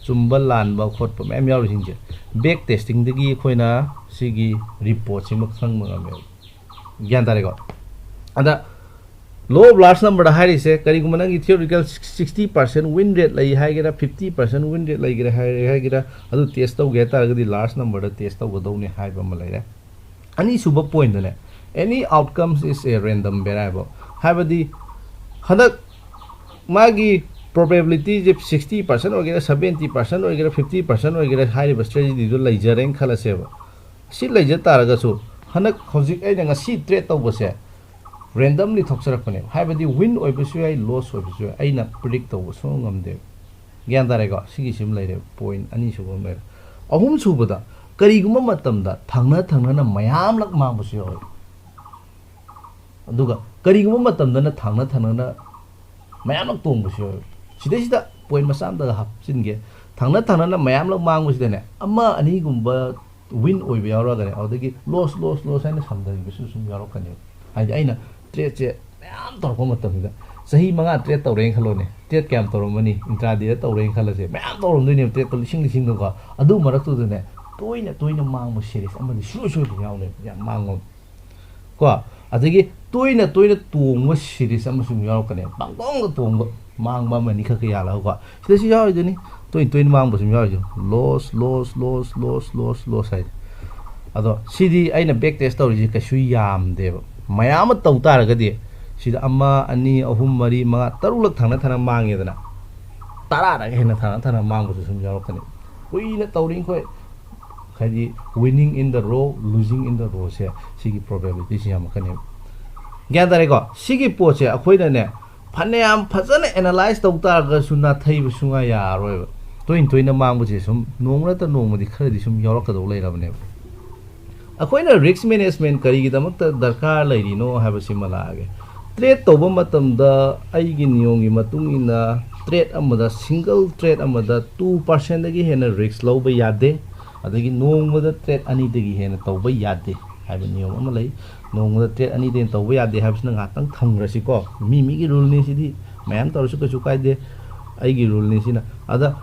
ꯆꯨꯝꯕ ꯂꯥꯟꯕ ꯈꯣꯠꯄ ꯃꯌꯥꯝ ꯌꯥꯎꯔꯤꯁꯤꯡꯁꯦ꯫ ꯕꯦꯛ ꯇꯦꯁꯇꯤꯡꯗꯒꯤ ꯑꯩꯈꯣꯏꯅ ꯁꯤꯒꯤ ꯔꯤꯄꯣꯔꯠꯁꯤꯃ ꯈꯪꯕ ꯉꯝꯃꯦꯕ꯫ ꯒ꯭ꯌꯥꯟ ꯇꯥꯔꯦꯀꯣ? ꯑꯗ law of large number ꯗ ꯍꯥꯏꯔꯤꯁꯦ, ꯀꯔꯤꯒꯨꯝꯕ ꯅꯪꯒꯤ ꯊꯤꯑꯣꯔꯤꯀꯦꯜ sixty percent ꯋꯤꯟ ꯔꯦꯠ ꯂꯩ ꯍꯥꯏꯒꯦꯔꯥ, fifty percent ꯋꯤꯟ ꯔꯦꯠ ꯂꯩꯒꯦꯔꯥ ꯍꯥꯏ-, ꯍꯥꯏꯒꯦꯔꯥ, ꯑꯗꯨ ꯇꯦꯁ ꯇꯧꯒꯦ ꯍꯥꯏ ꯇꯥꯔꯒꯗꯤ ꯂꯥꯔꯖ ꯅꯝꯕꯔꯗ ꯇꯦꯁ ꯇꯧꯒꯗꯧꯅꯤ ꯍꯥꯏꯕ ꯑꯃ ꯂꯩꯔꯦ꯫ ꯑꯅꯤꯁꯨꯕ ꯄꯣꯏꯟꯗꯨꯅꯦ, any outcomes is a random variable, ꯍꯥꯏꯕꯗꯤ ꯍꯟꯗꯛ ꯃꯥꯒꯤ ꯄ꯭ꯔꯣꯕꯦꯕꯤꯂꯤꯇꯤꯁꯦ sixty percent ꯑꯣꯏꯒꯦꯔꯥ, seventy percent ꯑꯣꯏꯒꯦꯔꯥ, fifty percent ꯑꯣꯏꯒꯦꯔꯥ, ꯍꯥꯏꯔꯤꯕ ꯁ꯭ꯇ꯭ꯔꯦꯇꯦꯖꯤꯗꯨ ꯂꯩꯖꯔꯦꯅ ꯈꯜꯂꯁꯦꯕ꯫ ꯁꯤ ꯂꯩꯖ ꯇꯥꯔꯒꯁꯨ ꯍꯟꯗꯛ ꯍꯧꯖꯤꯛ ꯑꯩꯅ ꯉꯁꯤ ꯇ꯭ꯔꯦꯠ ꯇꯧꯕꯁꯦ, ꯔꯦꯟꯗꯝꯂꯤ ꯊꯣꯛꯆꯔꯛꯄꯅꯦꯕ꯫ ꯍꯥꯏꯕꯗꯤ ꯋꯤꯟ ꯑꯣꯏꯕꯁꯨ ꯌꯥꯏ, ꯂꯣꯁ ꯑꯣꯏꯕꯁꯨ ꯌꯥꯏ, ꯑꯩꯅ ꯄ꯭ꯔꯤꯗꯤꯛ ꯇꯧꯕ ꯁꯨꯡꯉꯝ ꯉꯝꯗꯦꯕ꯫ ꯒ꯭ꯌꯥꯟ ꯇꯥꯔꯦꯀꯣ? ꯁꯤꯒꯤꯁꯤꯃ ꯂꯩꯔꯦ, ꯄꯣꯏꯟ ꯑꯅꯤꯁꯨꯕ ꯑꯃ ꯂꯩꯔꯦ꯫ ꯑꯍꯨꯝꯁꯨꯕꯗ, ꯀꯔꯤꯒꯨꯝꯕ ꯃꯇꯝꯗ ꯊꯪꯅ ꯊꯪꯅꯅ ꯃꯌꯥꯝꯂꯛ ꯃꯥꯡꯕꯁꯨ ꯌꯥꯎꯋꯦ꯫ ꯑꯗꯨꯒ ꯀꯔꯤꯒꯨꯝꯕ ꯃꯇꯝꯗꯅ ꯊꯪꯅ ꯊꯪꯅꯅ ꯃꯌꯥꯝꯂꯛ ꯇꯣꯡꯕꯁꯨ ꯌꯥꯎꯋꯦ꯫ ꯁꯤꯗꯩꯁꯤꯗ ꯄꯣꯏꯟ ꯃꯆꯥ ꯑꯃꯇꯒ ꯍꯥꯞꯆꯤꯟꯒꯦ꯫ ꯊꯪꯅ ꯊꯪꯅꯅ ꯃꯌꯥꯝꯂꯛ ꯃꯥꯡꯕꯁꯤꯗꯅꯦ, ꯑꯃ ꯑꯅꯤꯒꯨꯝꯕ ꯋꯤꯟ ꯑꯣꯏꯕ ꯌꯥꯎꯔꯒꯅꯦ, ꯑꯗꯨꯗꯒꯤ ꯂꯣꯁ, ꯂꯣꯁ, ꯂꯣꯁ ꯍꯥꯏꯅ ꯁꯝꯊꯈꯤꯕꯁꯨ ꯁꯨꯝ ꯌꯥꯎꯔꯛꯀꯅꯦꯕ꯫ ꯍꯥꯏꯗꯤ ꯑꯩꯅ ꯇ꯭ꯔꯦꯠꯁꯦ ꯃꯌꯥꯝ ꯇꯧꯔꯛꯄ ꯃꯇꯝꯁꯤꯗ, ꯆꯍꯤ ꯃꯉꯥ ꯇ꯭ꯔꯦꯠ ꯇꯧꯔꯦꯅ ꯈꯜꯂꯣꯅꯦ, ꯇ꯭ꯔꯦꯠ ꯀꯌꯥꯝ ꯇꯧꯔꯝꯃꯅꯤ? ꯏꯟꯇ꯭ꯔꯥꯗꯦꯗ ꯇꯧꯔꯦꯅ ꯈꯜꯂꯁꯦ, ꯃꯌꯥꯝ ꯇꯧꯔꯝꯗꯣꯏꯅꯦꯕ, ꯇ꯭ꯔꯦꯠꯇꯣ ꯂꯤꯁꯤꯡ ꯂꯤꯁꯤꯡꯗꯀꯣ꯫ ꯑꯗꯨ ꯃꯔꯛꯇꯨꯗꯅꯦ, ꯇꯣꯏꯅ ꯇꯣꯏꯅ ꯃꯥꯡꯕ ꯁꯦꯔꯤꯁ ꯑꯃꯗꯤ ꯁꯨꯡꯁꯣꯏ ꯁꯣꯏꯗꯅ ꯌꯥꯎꯅꯦꯕ, ꯌꯥꯝ ꯃꯥꯡꯕ ꯑꯃ꯫ ꯀꯣ, ꯑꯗꯒꯤ ꯇꯣꯏꯅ ꯇꯣꯏꯅ ꯇꯣꯡꯕ ꯁꯦꯔꯤꯁ ꯑꯃꯁꯨ ꯌꯥꯎꯔꯛꯀꯅꯦꯕ꯫ ꯄꯪꯇꯣꯡꯗ ꯇꯣꯡꯕ, ꯃꯥꯡꯕ ꯑꯃ ꯑꯅꯤ ꯈꯛꯀ ꯌꯥꯜꯂꯒꯀꯣ꯫ ꯁꯤꯗꯁꯨ ꯌꯥꯎꯔꯤꯗꯨꯅꯤ, ꯇꯣꯏꯅ ꯇꯣꯏꯅ ꯃꯥꯡꯕꯁꯨ ꯌꯥꯎꯔꯤꯁꯦ꯫ ꯂꯣꯁ, ꯂꯣꯁ, ꯂꯣꯁ, ꯂꯣꯁ, ꯂꯣꯁ, ꯂꯣꯁ ꯍꯥꯏꯗꯤ꯫ ꯑꯗꯣ ꯁꯤꯗꯤ ꯑꯩꯅ ꯕꯦꯛ ꯇꯦꯁ ꯇꯧꯔꯤꯁꯦ ꯀꯩꯁꯨ ꯌꯥꯝꯗꯦꯕ꯫ ꯃꯌꯥꯝ ꯑꯃ ꯇꯧ ꯇꯥꯔꯒꯗꯤ, ꯁꯤꯗ ꯑꯃ, ꯑꯅꯤ, ꯑꯍꯨꯝ, ꯃꯔꯤ, ꯃꯉꯥ, ꯇꯔꯨꯛꯂꯛ ꯊꯪꯅ ꯊꯪꯅ ꯃꯥꯡꯉꯦꯗꯅ, ꯇꯔꯥꯔꯛ ꯍꯦꯟꯅ ꯊꯪꯅ ꯊꯪꯅ ꯃꯥꯡꯕꯁꯨ ꯁꯨꯝ ꯌꯥꯎꯔꯛꯀꯅꯤ꯫ ꯀꯨꯏꯅ ꯇꯧꯔꯤꯈꯣꯏ, ꯍꯥꯏꯗꯤ winning in the row, losing in the row ꯁꯦ, ꯁꯤꯒꯤ ꯄ꯭ꯔꯣꯕꯦꯕꯤꯂꯤꯇꯤꯁꯤ ꯌꯥꯝꯃꯛꯀꯅꯦꯕ꯫ ꯒ꯭ꯌꯥꯟ ꯇꯥꯔꯦꯀꯣ? ꯁꯤꯒꯤ ꯄꯣꯠꯁꯦ ꯑꯩꯈꯣꯏꯅꯅꯦ, ꯐꯅꯌꯥꯝ ꯐꯖꯅ ꯑꯦꯅꯥꯂꯥꯏꯁ ꯇꯧ ꯇꯥꯔꯒꯁꯨ, ꯅꯥꯊꯩꯕ ꯁꯨꯡꯌꯥ ꯌꯥꯔꯔꯣꯏꯕ꯫ ꯇꯣꯏꯅ ꯇꯣꯏꯅ ꯃꯥꯡꯕꯁꯦ ꯁꯨꯝ ꯅꯣꯡꯃ ꯅꯠꯇ ꯅꯣꯡꯃꯗꯤ ꯈꯔꯗꯤ ꯁꯨꯝ ꯌꯥꯎꯔꯛꯀꯗꯧ ꯂꯩꯔꯕꯅꯦꯕ꯫ ꯑꯩꯈꯣꯏꯅ ꯔꯤꯁ꯭ꯛ ꯃꯦꯅꯦꯖꯃꯦꯟꯠ ꯀꯔꯤꯒꯤꯗꯃꯛꯇ ꯗꯔꯀꯥꯔ ꯂꯩꯔꯤꯅꯣ ꯍꯥꯏꯕꯁꯤꯃ ꯂꯥꯛꯑꯒꯦ꯫ ꯇ꯭ꯔꯦꯠ ꯇꯧꯕ ꯃꯇꯝꯗ ꯑꯩꯒꯤ ꯅꯤꯌꯣꯝꯒꯤ ꯃꯇꯨꯡ ꯏꯟꯅ ꯇ꯭ꯔꯦꯠ ꯑꯃꯗ, ꯁꯤꯡꯒꯜ ꯇ꯭ꯔꯦꯠ ꯑꯃꯗ ꯇꯨ ꯄꯥꯔꯁꯦꯟꯗꯒꯤ ꯍꯦꯟꯅ ꯔꯤꯁ꯭ꯛ ꯂꯧꯕ ꯌꯥꯗꯦ꯫ ꯑꯗꯒꯤ ꯅꯣꯡꯃꯗ ꯇ꯭ꯔꯦꯠ ꯑꯅꯤꯗꯒꯤ ꯍꯦꯟꯅ ꯇꯧꯕ ꯌꯥꯗꯦ ꯍꯥꯏꯕ ꯅꯤꯌꯣꯝ ꯑꯃ ꯂꯩ꯫ ꯅꯣꯡꯃꯗ ꯇ꯭ꯔꯦꯠ ꯑꯅꯤꯗꯒꯤ ꯍꯦꯟꯅ ꯇꯧꯕ ꯌꯥꯗꯦ ꯍꯥꯏꯕꯁꯤꯅ ꯉꯥꯏꯍꯥꯛꯇꯪ ꯊꯝꯈ꯭ꯔꯁꯤꯀꯣ꯫ ꯃꯤ ꯃꯤꯒꯤ ꯔꯨꯜꯅꯤ ꯁꯤꯗꯤ, ꯃꯌꯥꯝ ꯇꯧꯔꯁꯨ ꯀꯩꯁꯨ ꯀꯥꯏꯗꯦ꯫ ꯑꯩꯒꯤ ꯔꯨꯜꯅꯤ ꯁꯤꯅ꯫ ꯑꯗ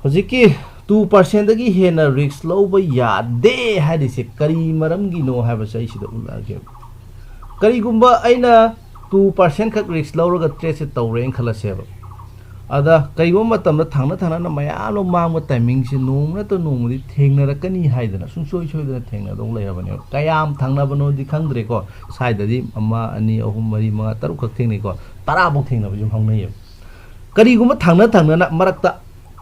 ꯍꯧꯖꯤꯛꯀꯤ ꯇꯨ ꯄꯥꯔꯁꯦꯟꯗꯒꯤ ꯍꯦꯟꯅ ꯔꯤꯁ꯭ꯛ ꯂꯧꯕ ꯌꯥꯗꯦ ꯍꯥꯏꯔꯤꯁꯦ ꯀꯔꯤ ꯃꯔꯝꯒꯤꯅꯣ ꯍꯥꯏꯕꯁꯦ ꯑꯩ ꯁꯤꯗ ꯎꯠꯂꯛꯑꯒꯦꯕ꯫ ꯀꯔꯤꯒꯨꯝꯕ ꯑꯩꯅ ꯇꯨ ꯄꯥꯔꯁꯦꯟ ꯈꯛ ꯔꯤꯁ꯭ꯛ ꯂꯧꯔꯒ ꯇ꯭ꯔꯦꯠꯁꯦ ꯇꯧꯔꯦꯅ ꯈꯜꯂꯁꯦꯕ꯫ ꯑꯗ ꯀꯔꯤꯒꯨꯝꯕ ꯃꯇꯝꯗ ꯊꯪꯅ ꯊꯪꯅꯅ ꯃꯌꯥꯝ ꯑꯃ ꯃꯥꯡꯕ ꯇꯥꯏꯃꯤꯡꯁꯦ ꯅꯣꯡꯃ ꯅꯠꯇ꯭ꯔ ꯅꯣꯡꯃꯗꯤ ꯊꯦꯡꯅꯔꯛꯀꯅꯤ ꯍꯥꯏꯗꯅ, ꯁꯨꯡꯁꯣꯏ ꯁꯣꯏꯗꯅ ꯊꯦꯡꯅꯗꯧ ꯂꯩꯔꯕꯅꯦꯕ꯫ ꯀꯌꯥꯝ ꯊꯪꯅꯕꯅꯣꯗꯤ ꯈꯪꯗ꯭ꯔꯦꯀꯣ, ꯁ꯭ꯋꯥꯏꯗꯗꯤ ꯑꯃ, ꯑꯅꯤ, ꯑꯍꯨꯝ, ꯃꯔꯤ, ꯃꯉꯥ, ꯇꯔꯨꯛ ꯈꯛ ꯊꯦꯡꯅꯩꯀꯣ, ꯇꯔꯥꯐꯧ ꯊꯦꯡꯅꯕꯁꯨ ꯍꯧꯅꯩꯌꯦꯕ꯫ ꯀꯔꯤꯒꯨꯝꯕ ꯊꯪꯅ ꯊꯪꯅꯅ ꯃꯔꯛꯇ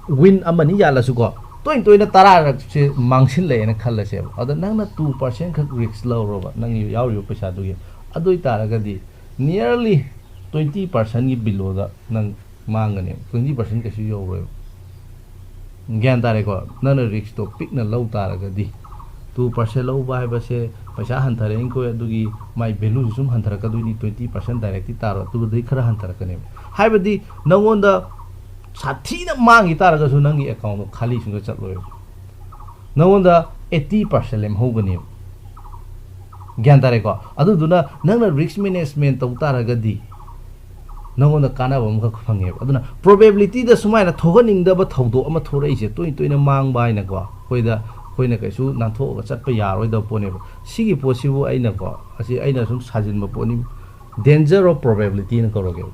ꯋꯤꯟ ꯑꯃꯅꯤ ꯌꯥꯜꯂꯁꯨꯀꯣ, ꯇꯣꯏꯅ ꯇꯣꯏꯅ ꯇꯔꯥꯔꯛꯁꯦ ꯃꯥꯡꯁꯤꯜꯂꯛꯑꯦꯅ ꯈꯜꯂꯁꯦꯕ꯫ ꯑꯗ ꯅꯪꯅ ꯇꯨ ꯄꯥꯔꯁꯦꯟ ꯈꯛ ꯔꯤꯁ꯭ꯛ ꯂꯧꯔꯣꯕ, ꯅꯪꯒꯤ ꯌꯥꯎꯔꯤꯕ ꯄꯩꯁꯥꯗꯨꯒꯤ꯫ ꯑꯗꯨ ꯑꯣꯏꯇꯥꯔꯒꯗꯤ nearly twenty percentꯒꯤ belowꯗ ꯅꯪ ꯃꯥꯡꯒꯅꯦꯕ, twenty percent ꯀꯩꯁꯨ ꯌꯧꯔꯣꯏꯕ꯫ ꯒ꯭ꯌꯥꯟ ꯇꯥꯔꯦꯀꯣ? ꯅꯪꯅ riskꯇꯣ ꯄꯤꯛꯅ ꯂꯧ ꯇꯥꯔꯒꯗꯤ, two percent ꯂꯧꯕ ꯍꯥꯏꯕꯁꯦ ꯄꯩꯁꯥ ꯍꯟꯊꯔꯛꯏꯈꯣꯏ, ꯑꯗꯨꯒꯤ ꯃꯥꯏ valueꯁꯨ ꯁꯨꯝ ꯍꯟꯊꯔꯛꯀꯗꯣꯏꯅꯤ꯫ Twenty percent directly ꯇꯥꯔꯣ, ꯑꯗꯨꯗꯩ ꯈꯔ ꯍꯟꯊꯔꯛꯀꯅꯦꯕ꯫ ꯍꯥꯏꯕꯗꯤ ꯅꯪꯉꯣꯟꯗ ꯁꯥꯊꯤꯅ ꯃꯥꯡꯈꯤ ꯇꯥꯔꯒꯁꯨ ꯅꯪꯒꯤ accountꯗꯣ ꯈꯥꯂꯤ ꯁꯨꯡꯆꯠ ꯆꯠꯂꯣꯏꯕ꯫ ꯅꯪꯉꯣꯟꯗ eighty percent ꯂꯦꯝꯍꯧꯒꯅꯦꯕ꯫ ꯒ꯭ꯌꯥꯟ ꯇꯥꯔꯦꯀꯣ? ꯑꯗꯨꯗꯨꯅ ꯅꯪꯅ risk management ꯇꯧ ꯇꯥꯔꯒꯗꯤ ꯅꯪꯉꯣꯟꯗ ꯀꯥꯟꯅꯕ ꯑꯃꯈꯛ ꯐꯪꯉꯦꯕ꯫ ꯑꯗꯨꯅ probabilityꯗ ꯁꯨꯃꯥꯏꯅ ꯊꯣꯛꯍꯟꯅꯤꯡꯗꯕ ꯊꯧꯗꯣꯛ ꯑꯃ ꯊꯣꯔꯛꯏꯁꯦ, ꯇꯣꯏ ꯇꯣꯏꯅ ꯃꯥꯡꯕ ꯍꯥꯏꯅꯀꯣ, ꯑꯩꯈꯣꯏꯗ, ꯑꯩꯈꯣꯏꯅ ꯀꯩꯁꯨ ꯅꯥꯟꯊꯣꯛꯑꯒ ꯆꯠꯄ ꯌꯥꯔꯣꯏꯗꯕ ꯄꯣꯠꯅꯦꯕ꯫ ꯁꯤꯒꯤ ꯄꯣꯠꯁꯤꯕꯨ ꯑꯩꯅꯀꯣ, ꯑꯁꯤ ꯑꯩꯅ ꯁꯨꯝ ꯁꯥꯖꯤꯟꯕ ꯄꯣꯠꯅꯤ, danger of probabilityꯅ ꯀꯧꯔꯒꯦꯕ꯫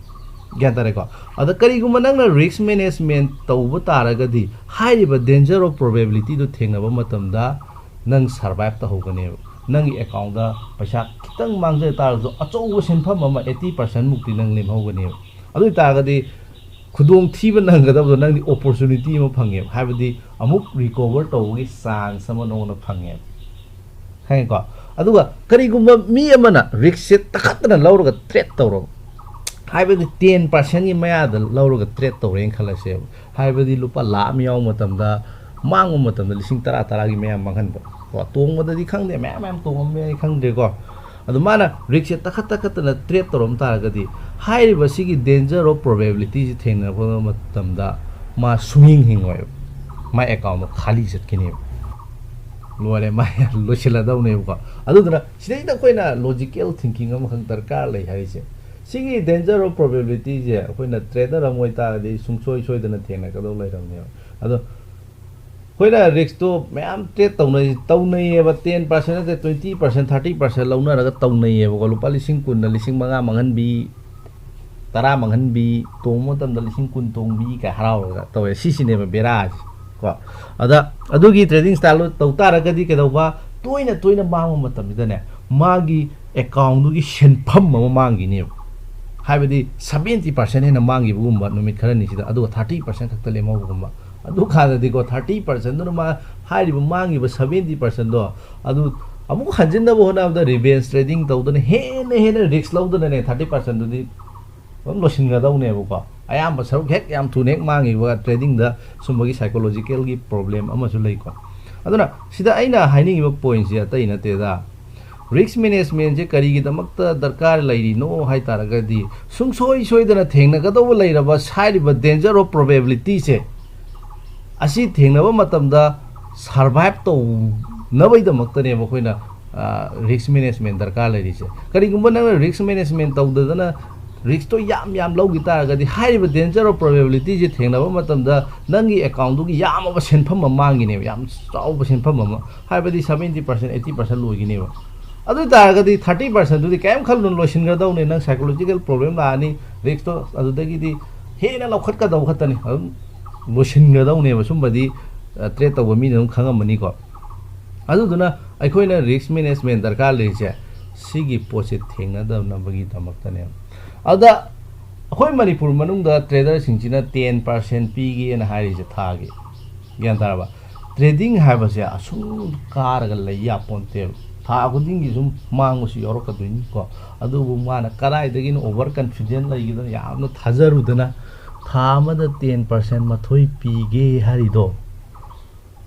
ꯒ꯭ꯌꯥꯟ ꯇꯥꯔꯦꯀꯣ? ꯑꯗ ꯀꯔꯤꯒꯨꯝꯕ ꯅꯪꯅ risk management ꯇꯧꯕ ꯇꯥꯔꯒꯗꯤ, ꯍꯥꯏꯔꯤꯕ danger of probabilityꯗꯨ ꯊꯦꯡꯅꯕ ꯃꯇꯝꯗ ꯅꯪ survive ꯇꯧꯍꯧꯒꯅꯦꯕ꯫ ꯅꯪꯒꯤ accountꯗ ꯄꯩꯁꯥ ꯈꯤꯇꯪ ꯃꯥꯡꯖ ꯇꯥꯔꯒꯁꯨ, ꯑꯆꯧꯕ ꯁꯦꯟꯐꯝ ꯑꯃ, eighty percent ꯃꯨꯛꯇꯤ ꯅꯪ ꯂꯦꯝꯍꯧꯒꯅꯦꯕ꯫ ꯑꯗꯨ ꯑꯣꯏꯇꯥꯔꯒꯗꯤ ꯈꯨꯗꯣꯡ ꯊꯤꯕ ꯅꯪꯒꯗꯕꯗꯣ ꯅꯪꯗꯤ opportunity ꯑꯃ ꯐꯪꯉꯦꯕ, ꯍꯥꯏꯕꯗꯤ ꯑꯃꯨꯛ recover ꯇꯧꯕꯒꯤ chance ꯑꯃ ꯅꯉꯣꯟꯗ ꯐꯪꯉꯦꯕ꯫ ꯈꯪꯉꯦꯀꯣ? ꯑꯗꯨꯒ ꯀꯔꯤꯒꯨꯝꯕ ꯃꯤ ꯑꯃꯅ riskꯁꯦ ꯇꯛꯈꯠꯇꯅ ꯂꯧꯔꯒ trade ꯇꯧꯔꯕ, ꯍꯥꯏꯕꯗꯤ ten percentꯒꯤ ꯃꯌꯥꯗ ꯂꯧꯔꯒ trade ꯇꯧꯔꯦꯅ ꯈꯜꯂꯁꯦꯕ, ꯍꯥꯏꯕꯗꯤ ꯂꯨꯄꯥ ꯂꯥꯈ ꯑꯃ ꯌꯥꯎꯕ ꯃꯇꯝꯗ, ꯃꯥꯡꯕ ꯃꯇꯝꯗ ꯂꯤꯁꯤꯡ ꯇꯔꯥ, ꯇꯔꯥꯒꯤ ꯃꯌꯥ ꯃꯥꯡꯍꯟꯕ꯫ ꯀꯣ, ꯇꯣꯡꯕꯗꯗꯤ ꯈꯪꯗꯦ, ꯃꯌꯥꯝ ꯃꯌꯥꯝ ꯇꯣꯡꯉꯝꯕ ꯌꯥꯏ, ꯈꯪꯗ꯭ꯔꯦꯀꯣ꯫ ꯑꯗꯨ ꯃꯥꯅ riskꯁꯦ ꯇꯛꯈꯠ ꯇꯛꯈꯠꯇꯅ trade ꯇꯧꯔꯝ ꯇꯥꯔꯒꯗꯤ, ꯍꯥꯏꯔꯤꯕ ꯁꯤꯒꯤ danger of probabilityꯁꯤ ꯊꯦꯡꯅꯔꯛꯄ ꯃꯇꯝꯗ ꯃꯥ ꯁꯨꯡꯍꯤꯡ ꯍꯤꯡꯉꯣꯏꯕ, ꯃꯥ accountꯗꯣ ꯈꯥꯂꯤ ꯆꯠꯈꯤꯅꯦꯕ, ꯂꯣꯏꯔꯦ, ꯃꯥ ꯂꯣꯏꯁꯤꯜꯂꯗꯧꯅꯦꯕꯀꯣ꯫ ꯑꯗꯨꯗꯨꯅ ꯁꯤꯗꯩꯗ ꯑꯩꯈꯣꯏꯅ logical thinking ꯑꯃꯈꯛ ꯗꯔꯀꯥꯔ ꯂꯩ ꯍꯥꯏꯔꯤꯁꯦ, ꯁꯤꯒꯤ danger of probabilityꯁꯦ ꯑꯩꯈꯣꯏꯅ trader ꯑꯃ ꯑꯣꯏꯇꯥꯔꯒꯗꯤ ꯁꯨꯡꯁꯣꯏ ꯁꯣꯏꯗꯅ ꯊꯦꯡꯅꯒꯗꯧ ꯂꯩꯔꯕꯅꯦꯕ꯫ ꯑꯗꯣ ꯑꯩꯈꯣꯏꯅ riskꯇꯣ ꯃꯌꯥꯝ trade ꯇꯧꯅꯩ, ꯇꯧꯅꯩꯌꯦꯕ, ten percent ꯅꯠꯇꯦ, twenty percent, thirty percent ꯂꯧꯅꯔꯒ ꯇꯧꯅꯩꯌꯦꯕꯀꯣ꯫ ꯂꯨꯄꯥ ꯂꯤꯁꯤꯡ ꯀꯨꯟꯅ ꯂꯤꯁꯤꯡ ꯃꯉꯥ ꯃꯥꯡꯍꯟꯕꯤ, ꯇꯔꯥ ꯃꯥꯡꯍꯟꯕꯤ, ꯇꯣꯡꯕ ꯃꯇꯝꯗ ꯂꯤꯁꯤꯡ ꯀꯨꯟ ꯇꯣꯡꯕꯤ ꯀꯥꯏ ꯍꯔꯥꯎꯔꯒ ꯇꯧꯋꯦ꯫ ꯁꯤꯁꯤꯅꯦꯕ ꯕꯦꯔꯥꯁꯦ ꯀꯣ꯫ ꯑꯗ ꯑꯗꯨꯒꯤ trading styleꯗꯣ ꯇꯧ ꯇꯥꯔꯒꯗꯤ ꯀꯩꯗꯧꯕ? ꯇꯣꯏꯅ ꯇꯣꯏꯅ ꯃꯥꯡꯕ ꯃꯇꯝꯁꯤꯗꯅꯦ, ꯃꯥꯒꯤ accountꯗꯨꯒꯤ ꯁꯦꯟꯐꯝ ꯑꯃ ꯃꯥꯡꯈꯤꯅꯦꯕ꯫ ꯍꯥꯏꯕꯗꯤ seventy percent ꯍꯦꯟꯅ ꯃꯥꯡꯈꯤꯕꯒꯨꯝꯕ ꯅꯨꯃꯤꯠ ꯈꯔꯅꯤꯁꯤꯗ, ꯑꯗꯨꯒ thirty percent ꯈꯛꯇ ꯂꯦꯝꯍꯧꯕꯒꯨꯝꯕ꯫ ꯑꯗꯨꯀꯥꯟꯗꯗꯤꯀꯣ, thirty percentꯗꯨꯅ ꯃꯥ ꯍꯥꯏꯔꯤꯕ ꯃꯥꯡꯈꯤꯕ seventy percentꯗꯣ ꯑꯗꯨ ꯑꯃꯨꯛ ꯍꯟꯖꯤꯟꯅꯕ ꯍꯣꯠꯅꯕꯗ revenge trading ꯇꯧꯗꯅ ꯍꯦꯟꯅ ꯍꯦꯟꯅ risk ꯂꯧꯗꯅꯅꯦ ꯊꯥꯔꯇꯤ ꯄꯥꯔꯁꯦꯟꯗꯨꯗꯤ ꯑꯗꯨꯝ ꯂꯣꯏꯁꯤꯟꯒꯗꯧꯅꯦꯕꯀꯣ꯫ ꯑꯌꯥꯝꯕ ꯁꯔꯨꯛ ꯍꯦꯛ ꯌꯥꯝ ꯊꯨꯅ ꯍꯦꯛ ꯃꯥꯡꯉꯤꯕ trading ꯗ ꯁꯨꯝꯕꯒꯤ psychological ꯒꯤ problem ꯑꯃꯁꯨ ꯂꯩꯀꯣ꯫ ꯑꯗꯨꯅ ꯁꯤꯗ ꯑꯩꯅ ꯍꯥꯏꯅꯤꯡꯉꯤꯕ point ꯁꯦ ꯑꯇꯩ ꯅꯠꯇꯦꯗ, risk management ꯁꯦ ꯀꯔꯤꯒꯤꯗꯃꯛꯇ ꯗꯔꯀꯥꯔ ꯂꯩꯔꯤꯅꯣ ꯍꯥꯏ ꯇꯥꯔꯒꯗꯤ, ꯁꯨꯡꯁꯣꯏ ꯁꯣꯏꯗꯅ ꯊꯦꯡꯅꯒꯗꯧꯕ ꯂꯩꯔꯕ ꯍꯥꯏꯔꯤꯕ danger of probability ꯁꯦ, ꯑꯁꯤ ꯊꯦꯡꯅꯕ ꯃꯇꯝꯗ survive ꯇꯧꯅꯕꯒꯤꯗꯃꯛꯇꯅꯦꯕ ꯑꯩꯈꯣꯏꯅ risk management ꯗꯔꯀꯥꯔ ꯂꯩꯔꯤꯁꯦ꯫ ꯀꯔꯤꯒꯨꯝꯕ ꯅꯪꯅ risk management ꯇꯧꯗꯗꯅ risk ꯇꯣ ꯌꯥꯝ ꯌꯥꯝ ꯂꯧꯈꯤ ꯇꯥꯔꯒꯗꯤ, ꯍꯥꯏꯔꯤꯕ danger of probability ꯁꯦ ꯊꯦꯡꯅꯕ ꯃꯇꯝꯗ ꯅꯪꯒꯤ account ꯗꯨꯒꯤ ꯌꯥꯝꯃꯕ ꯁꯦꯟꯐꯝ ꯑꯃ ꯃꯥꯡꯈꯤꯅꯦꯕ, ꯌꯥꯝ ꯆꯥꯎꯕ ꯁꯦꯟꯐꯝ ꯑꯃ, ꯍꯥꯏꯕꯗꯤ seventy percent, eighty percent ꯂꯣꯏꯈꯤꯅꯦꯕ꯫ ꯑꯗꯨ ꯑꯣꯏ ꯇꯥꯔꯒꯗꯤ thirty percent ꯗꯨꯗꯤ ꯀꯔꯤꯝ ꯈꯜꯂꯨꯅꯨ, ꯂꯣꯏꯁꯤꯟꯈ꯭ꯔꯗꯧꯅꯦ꯫ ꯅꯪ psychological problem ꯂꯥꯛꯑꯅꯤ, risk ꯇꯣ ꯑꯗꯨꯗꯒꯤꯗꯤ ꯍꯦꯟꯅ ꯂꯧꯈꯠꯀꯗꯧꯕ ꯈꯛꯇꯅꯤ, ꯑꯗꯨꯝ ꯂꯣꯏꯁꯤꯟꯈ꯭ꯔꯗꯧꯅꯦꯕ꯫ ꯁꯨꯝꯕꯗꯤ trade ꯇꯧꯕ ꯃꯤꯅ ꯑꯗꯨꯝ ꯈꯪꯉꯝꯃꯅꯤꯀꯣ꯫ ꯑꯗꯨꯗꯨꯅ ꯑꯩꯈꯣꯏꯅ risk management ꯗꯔꯀꯥꯔ ꯂꯩꯔꯤꯁꯦ ꯁꯤꯒꯤ ꯄꯣꯠꯁꯦ ꯊꯦꯡꯅꯗꯅꯕꯒꯤꯗꯃꯛꯇꯅꯦꯕ꯫ ꯑꯗ ꯑꯩꯈꯣꯏ ꯃꯅꯤꯄꯨꯔ ꯃꯅꯨꯡꯗ trader ꯁꯤꯡꯁꯤꯅ ten percent ꯄꯤꯒꯦꯅ ꯍꯥꯏꯔꯤꯁꯦ ꯊꯥꯒꯤ, ꯒ꯭ꯌꯥꯟ ꯇꯥꯔꯕ? Trading ꯍꯥꯏꯕꯁꯦ ꯑꯁꯨꯝ ꯀꯥꯔꯒ ꯂꯩ ꯌꯥꯄꯣꯟꯇꯦꯕ, ꯊꯥ ꯈꯨꯗꯤꯡꯒꯤ ꯁꯨꯝ ꯃꯥꯡꯕꯁꯨ ꯌꯥꯎꯔꯛꯀꯗꯣꯏꯅꯤꯀꯣ꯫ ꯑꯗꯨꯕꯨ ꯃꯥꯅ ꯀꯗꯥꯏꯗꯒꯤꯅꯣ over confident ꯂꯩꯈꯤꯗꯅ ꯌꯥꯝꯅ ꯊꯥꯖꯔꯨꯗꯅ ꯊꯥ ꯑꯃꯗ ten percent ꯃꯊꯣꯏ ꯄꯤꯒꯦ ꯍꯥꯏꯔꯤꯗꯣ,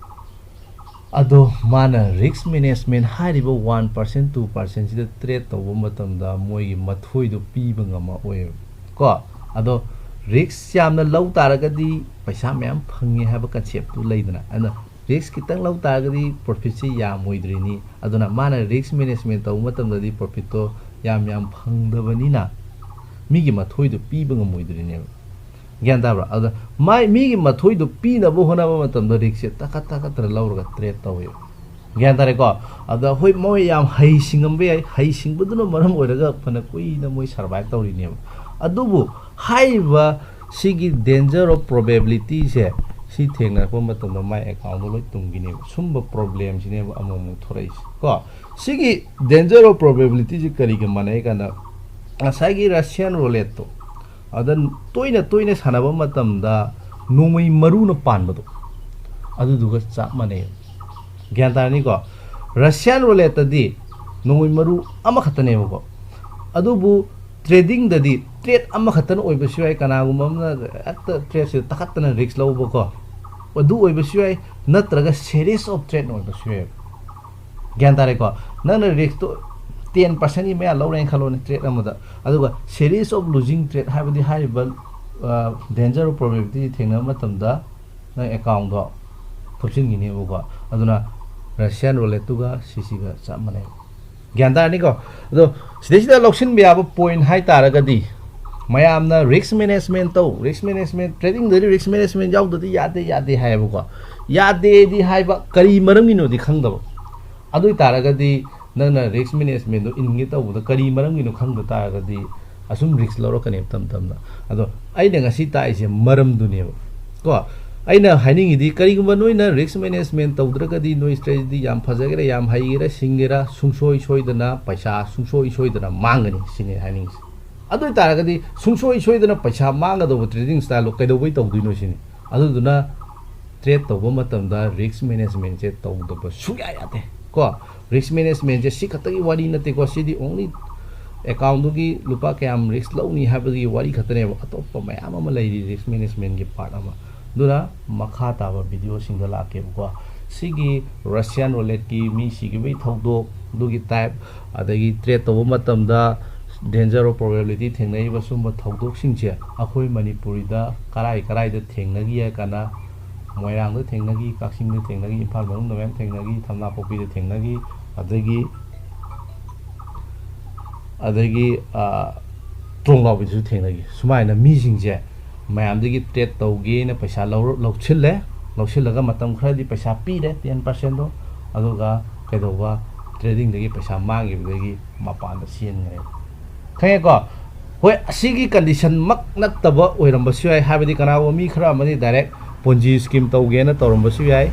ꯑꯗꯣ ꯃꯥꯅ risk management ꯍꯥꯏꯔꯤꯕ one percent, two percent ꯁꯤꯗ trade ꯇꯧꯕ ꯃꯇꯝꯗ ꯃꯣꯏꯒꯤ ꯃꯊꯣꯏꯗꯣ ꯄꯤꯕ ꯉꯝꯃꯛꯑꯣꯏꯕ ꯀꯣ꯫ ꯑꯗꯣ risk ꯌꯥꯝꯅ ꯂꯧ ꯇꯥꯔꯒꯗꯤ ꯄꯩꯁꯥ ꯃꯌꯥꯝ ꯐꯪꯉꯦ ꯍꯥꯏꯕ concept ꯇꯨ ꯂꯩꯗꯅ, ꯑꯗꯨꯅ risk ꯈꯤꯇꯪ ꯂꯧ ꯇꯥꯔꯒꯗꯤ profit ꯁꯤ ꯌꯥꯝꯃꯣꯏꯗ꯭ꯔꯤꯅꯤ꯫ ꯑꯗꯨꯅ ꯃꯥꯅ risk management ꯇꯧꯕ ꯃꯇꯝꯗꯗꯤ profit ꯇꯣ ꯌꯥꯝ ꯌꯥꯝ ꯐꯪꯗꯕꯅꯤꯅ ꯃꯤꯒꯤ ꯃꯊꯣꯏꯗꯣ ꯄꯤꯕ ꯉꯝꯃꯣꯏꯗ꯭ꯔꯤꯅꯦꯕ꯫ ꯒ꯭ꯌꯥꯟ ꯇꯥꯕ꯭ꯔꯥ? ꯑꯗꯨꯗ ꯃꯥꯏ, ꯃꯤꯒꯤ ꯃꯊꯣꯏꯗꯣ ꯄꯤꯅꯕ ꯍꯣꯠꯅꯕ ꯃꯇꯝꯗ risk ꯁꯦ ꯇꯥꯈꯠ ꯇꯥꯈꯠꯇꯅ ꯂꯧꯔꯒ trade ꯇꯧꯋꯦꯕ꯫ ꯒ꯭ꯌꯥꯟ ꯇꯥꯔꯦꯀꯣ? ꯑꯗ ꯍꯣꯏ, ꯃꯣꯏ ꯌꯥꯝ ꯍꯩ ꯁꯤꯡꯉꯝꯕ ꯌꯥꯏ, ꯍꯩ ꯁꯤꯡꯕꯗꯨꯅ ꯃꯔꯝ ꯑꯣꯏꯔꯒ ꯐꯅ ꯀꯨꯏꯅ ꯃꯣꯏ survive ꯇꯧꯔꯤꯅꯦꯕ꯫ ꯑꯗꯨꯕꯨ ꯍꯥꯏꯔꯤꯕ ꯁꯤꯒꯤ danger of probability ꯁꯦ ꯁꯤ ꯊꯦꯡꯅꯔꯛꯄ ꯃꯇꯝꯗ ꯃꯥꯏ account ꯗꯣ ꯂꯣꯏ ꯇꯨꯝꯈꯤꯅꯦꯕ꯫ ꯁꯨꯝꯕ problem ꯁꯤꯅꯦꯕ ꯑꯃꯨꯛ ꯑꯃꯨꯛ ꯊꯣꯔꯛꯏꯁꯦ ꯀꯣ꯫ ꯁꯤꯒꯤ danger of probability ꯁꯤ ꯀꯔꯤꯒ ꯃꯥꯟꯅꯩ ꯀꯥꯟꯗ, ꯉꯁꯥꯏꯒꯤ Russian roulette ꯇꯣ, ꯑꯗ ꯇꯣꯏꯅ ꯇꯣꯏꯅ ꯁꯥꯟꯅꯕ ꯃꯇꯝꯗ ꯅꯣꯡꯃꯩ ꯃꯔꯨꯅ ꯄꯥꯟꯕꯗꯣ, ꯑꯗꯨꯗꯨꯒ ꯆꯞ ꯃꯥꯟꯅꯩ꯫ ꯒ꯭ꯌꯥꯟ ꯇꯥꯔꯅꯤꯀꯣ? Russian roulette-ꯇꯗꯤ ꯅꯣꯡꯃꯩ ꯃꯔꯨ ꯑꯃꯈꯛꯇꯅꯦꯕꯀꯣ, ꯑꯗꯨꯕꯨ trading-ꯗꯗꯤ trade ꯑꯃꯈꯛꯇꯅ ꯑꯣꯏꯕꯁꯨ ꯌꯥꯏ꯫ ꯀꯅꯥꯒꯨꯝꯕ ꯑꯃꯅ ꯍꯦꯛꯇ trade-ꯁꯤꯗ ꯇꯛꯈꯠꯇꯅ risk ꯂꯧꯕꯀꯣ, ꯑꯗꯨ ꯑꯣꯏꯕꯁꯨ ꯌꯥꯏ, ꯅꯠꯇ꯭ꯔꯒ series of trade ꯑꯣꯏꯕꯁꯨ ꯌꯥꯏ꯫ ꯒ꯭ꯌꯥꯟ ꯇꯥꯔꯦꯀꯣ? ꯅꯪꯅ risk-ꯇꯣ ten percent-ꯀꯤ ꯃꯌꯥ ꯂꯧꯔꯦꯅ ꯈꯜꯂꯣꯅꯦ trade ꯑꯃꯗ, ꯑꯗꯨꯒ series of losing trade ꯍꯥꯏꯕꯗꯤ ꯍꯥꯏꯔꯤꯕ danger of probability ꯊꯦꯡꯅꯕ ꯃꯇꯝꯗ ꯅꯪ account-ꯗꯣ ꯊꯨꯞꯆꯤꯟꯈꯤꯅꯦꯕꯀꯣ꯫ ꯑꯗꯨꯅ Russian roulette-ꯇꯨꯒ ꯁꯤꯁꯤꯒ ꯆꯞ ꯃꯥꯟꯅꯩ꯫ ꯒ꯭ꯌꯥꯟ ꯇꯥꯔꯅꯤꯀꯣ? ꯑꯗꯣ ꯁꯤꯗꯩꯁꯤꯗ ꯂꯧꯁꯤꯟꯕ ꯌꯥꯕ point ꯍꯥꯏ ꯇꯥꯔꯒꯗꯤ, ꯃꯌꯥꯝꯅ risk management ꯇꯧ, risk management, trading-ꯗꯗꯤ risk management ꯌꯥꯎꯗꯗꯤ ꯌꯥꯗꯦ, ꯌꯥꯗꯦ ꯍꯥꯏꯌꯦꯕꯀꯣ꯫ ꯌꯥꯗꯦꯗꯤ ꯍꯥꯏꯕ, ꯀꯔꯤ ꯃꯔꯝꯒꯤꯅꯣꯗꯤ ꯈꯪꯗꯕ꯫ ꯑꯗꯨ ꯑꯣꯏ ꯇꯥꯔꯒꯗꯤ ꯅꯪꯅ risk management-ꯗꯣ ꯏꯟꯒꯦ ꯇꯧꯕꯗ ꯀꯔꯤ ꯃꯔꯝꯒꯤꯅꯣ ꯈꯪꯗ ꯇꯥꯔꯒꯗꯤ ꯑꯁꯨꯝ risk ꯂꯧꯔꯛꯀꯅꯦꯕ ꯇꯞ ꯇꯞꯅ꯫ ꯑꯗꯣ ꯑꯩꯅ ꯉꯁꯤ ꯇꯥꯛꯏꯁꯦ ꯃꯔꯝꯗꯨꯅꯦꯕ ꯀꯣ꯫ ꯑꯩꯅ ꯍꯥꯏꯅꯤꯡꯉꯤꯗꯤ, ꯀꯔꯤꯒꯨꯝꯕ ꯅꯣꯏꯅ risk management ꯇꯧꯗ꯭ꯔꯒꯗꯤ ꯅꯣꯏ strategy ꯌꯥꯝ ꯐꯖꯒꯦꯔꯥ, ꯌꯥꯝ ꯍꯩꯒꯦꯔꯥ, ꯁꯤꯡꯒꯦꯔꯥ, ꯁꯨꯡꯁꯣꯏ ꯁꯣꯏꯗꯅ ꯄꯩꯁꯥ ꯁꯨꯡꯁꯣꯏ ꯁꯣꯏꯗꯅ ꯃꯥꯡꯒꯅꯤ ꯁꯤꯅꯤ ꯍꯥꯏꯅꯤꯡꯉꯤꯁꯦ꯫ ꯑꯗꯨ ꯑꯣꯏ ꯇꯥꯔꯒꯗꯤ ꯁꯨꯡꯁꯣꯏ ꯁꯣꯏꯗꯅ ꯄꯩꯁꯥ ꯃꯥꯡꯒꯗꯧꯕ trading style-ꯗꯣ ꯀꯩꯗꯧꯕꯩ ꯇꯧꯗꯣꯏꯅꯣ ꯁꯤꯅꯤ꯫ ꯑꯗꯨꯗꯨꯅ trade ꯇꯧꯕ ꯃꯇꯝꯗ risk management-ꯁꯦ ꯇꯧꯗꯕ ꯁꯨꯡꯌꯥ ꯌꯥꯗꯦ ꯀꯣ꯫ Risk management-ꯁꯦ ꯁꯤ ꯈꯛꯇꯒꯤ ꯋꯥꯔꯤ ꯅꯠꯇꯦꯀꯣ, ꯁꯤꯗꯤ only account-ꯗꯨꯒꯤ ꯂꯨꯄꯥ ꯀꯌꯥꯝ risk ꯂꯧꯅꯤ ꯍꯥꯏꯕꯒꯤ ꯋꯥꯔꯤ ꯈꯛꯇꯅꯦꯕ, ꯑꯇꯣꯞꯄ ꯃꯌꯥꯝ ꯑꯃ ꯂꯩꯔꯤ risk management-ꯒꯤ part ꯑꯃ꯫ ꯑꯗꯨꯅ ꯃꯈꯥ ꯇꯥꯕ video-ꯁꯤꯡꯗ ꯂꯥꯛꯀꯦꯕꯀꯣ꯫ ꯁꯤꯒꯤ Russian roulette-ꯀꯤ ꯃꯤ ꯁꯤꯈꯤꯕꯒꯤ ꯊꯧꯗꯣꯛ, ꯑꯗꯨꯒꯤ type, ꯑꯗꯒꯤ trade ꯇꯧꯕ ꯃꯇꯝꯗ danger of probability ꯊꯦꯡꯅꯔꯤꯕ ꯁꯨꯝꯕ ꯊꯧꯗꯣꯛꯁꯤꯡꯁꯦ ꯑꯩꯈꯣꯏ ꯃꯅꯤꯄꯨꯔꯤꯗ ꯀꯔꯥꯏ ꯀꯔꯥꯏꯗ ꯊꯦꯡꯅꯈꯤ ꯍꯥꯏ ꯀꯥꯟꯗ, ꯃꯣꯏꯔꯥꯡꯗ ꯊꯦꯡꯅꯈꯤ, ꯀꯛꯆꯤꯡꯗ ꯊꯦꯡꯅꯈꯤ, ꯏꯝꯐꯥꯜ ꯃꯅꯨꯡꯗ ꯃꯌꯥꯝ ꯊꯦꯡꯅꯈꯤ, ꯊꯝꯅꯥꯄꯣꯛꯄꯤꯗ ꯊꯦꯡꯅꯈꯤ, ꯑꯗꯒꯤ, ꯑꯗꯒꯤ, ꯑ, ꯇ꯭ꯔꯣꯡꯂꯥꯎꯕꯤꯗꯁꯨ ꯊꯦꯡꯅꯈꯤ꯫ ꯁꯨꯃꯥꯏꯅ ꯃꯤꯁꯤꯡꯁꯦ ꯃꯌꯥꯝꯗꯒꯤ trade ꯇꯧꯒꯦꯅ ꯄꯩꯁꯥ ꯂꯧꯔ-, ꯂꯧꯁꯤꯜꯂꯦ, ꯂꯧꯁꯤꯜꯂꯒ ꯃꯇꯝ ꯈꯔꯗꯤ ꯄꯩꯁꯥ ꯄꯤꯔꯦ, ten percent-ꯗꯣ, ꯑꯗꯨꯒ ꯀꯩꯗꯧꯕ, trading-ꯗꯒꯤ ꯄꯩꯁꯥ ꯃꯥꯡꯈꯤꯕꯗꯒꯤ ꯃꯄꯥꯟꯗ ꯆꯦꯟꯈ꯭ꯔꯦꯕ꯫ ꯈꯪꯉꯦꯀꯣ? ꯍꯣꯏ, ꯑꯁꯤꯒꯤ condition-ꯃꯛ ꯅꯠꯇꯕ ꯑꯣꯏꯔꯝꯕꯁꯨ ꯌꯥꯏ, ꯍꯥꯏꯕꯗꯤ ꯀꯅꯥꯒꯨꯝꯕ ꯃꯤ ꯈꯔ ꯑꯃꯗꯤ direct Ponzi scheme ꯇꯧꯒꯦꯅ ꯇꯧꯔꯝꯕꯁꯨ ꯌꯥꯏ꯫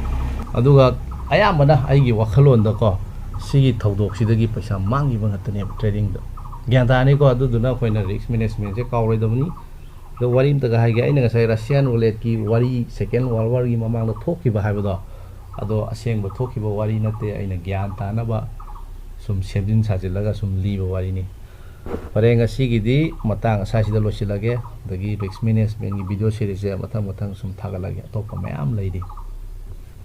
ꯑꯗꯨꯒ ꯑꯌꯥꯝꯕꯅ ꯑꯩꯒꯤ ꯋꯥꯈꯜꯂꯣꯟꯗꯀꯣ, ꯁꯤꯒꯤ ꯊꯧꯗꯣꯛꯁꯤꯗꯒꯤ ꯄꯩꯁꯥ ꯃꯥꯡꯈꯤꯕ ꯉꯥꯛꯇꯅꯦꯕ trading-ꯗ꯫ ꯒ꯭ꯌꯥꯟ ꯇꯥꯔꯅꯤꯀꯣ? ꯑꯗꯨꯗꯨꯅ ꯑꯩꯈꯣꯏꯅ risk management-ꯁꯦ ꯀꯥꯎꯔꯣꯏꯗꯕꯅꯤ꯫ ꯑꯗꯣ ꯋꯥꯔꯤ ꯑꯝꯇꯒ ꯍꯥꯏꯒꯦ, ꯑꯩꯅ ꯉꯁꯥꯏ Russian roulette-ꯀꯤ ꯋꯥꯔꯤ, Second World War-ꯒꯤ ꯃꯃꯥꯡꯗ ꯊꯣꯛꯈꯤꯕ ꯍꯥꯏꯕꯗꯣ, ꯑꯗꯣ ꯑꯁꯦꯡꯕ ꯊꯣꯛꯈꯤꯕ ꯋꯥꯔꯤ ꯅꯠꯇꯦ, ꯑꯩꯅ ꯒ꯭ꯌꯥꯟ ꯇꯥꯅꯕ ꯁꯨꯝ ꯁꯦꯝꯖꯤꯟ ꯁꯥꯖꯤꯜꯂꯒ ꯁꯨꯝ ꯂꯤꯕ ꯋꯥꯔꯤꯅꯤ꯫ ꯐꯔꯦ, ꯉꯁꯤꯒꯤꯗꯤ ꯃꯇꯥꯡ ꯑꯁ꯭ꯋꯥꯏꯁꯤꯗ ꯂꯣꯏꯁꯤꯜꯂꯒꯦ꯫ ꯑꯗꯒꯤ risk managementꯀꯤ video seriesꯁꯦ ꯃꯊꯪ ꯃꯊꯪ ꯁꯨꯝ ꯊꯥꯒꯠꯂꯒꯦ, ꯑꯇꯣꯞꯄ ꯃꯌꯥꯝ ꯂꯩꯔꯤ꯫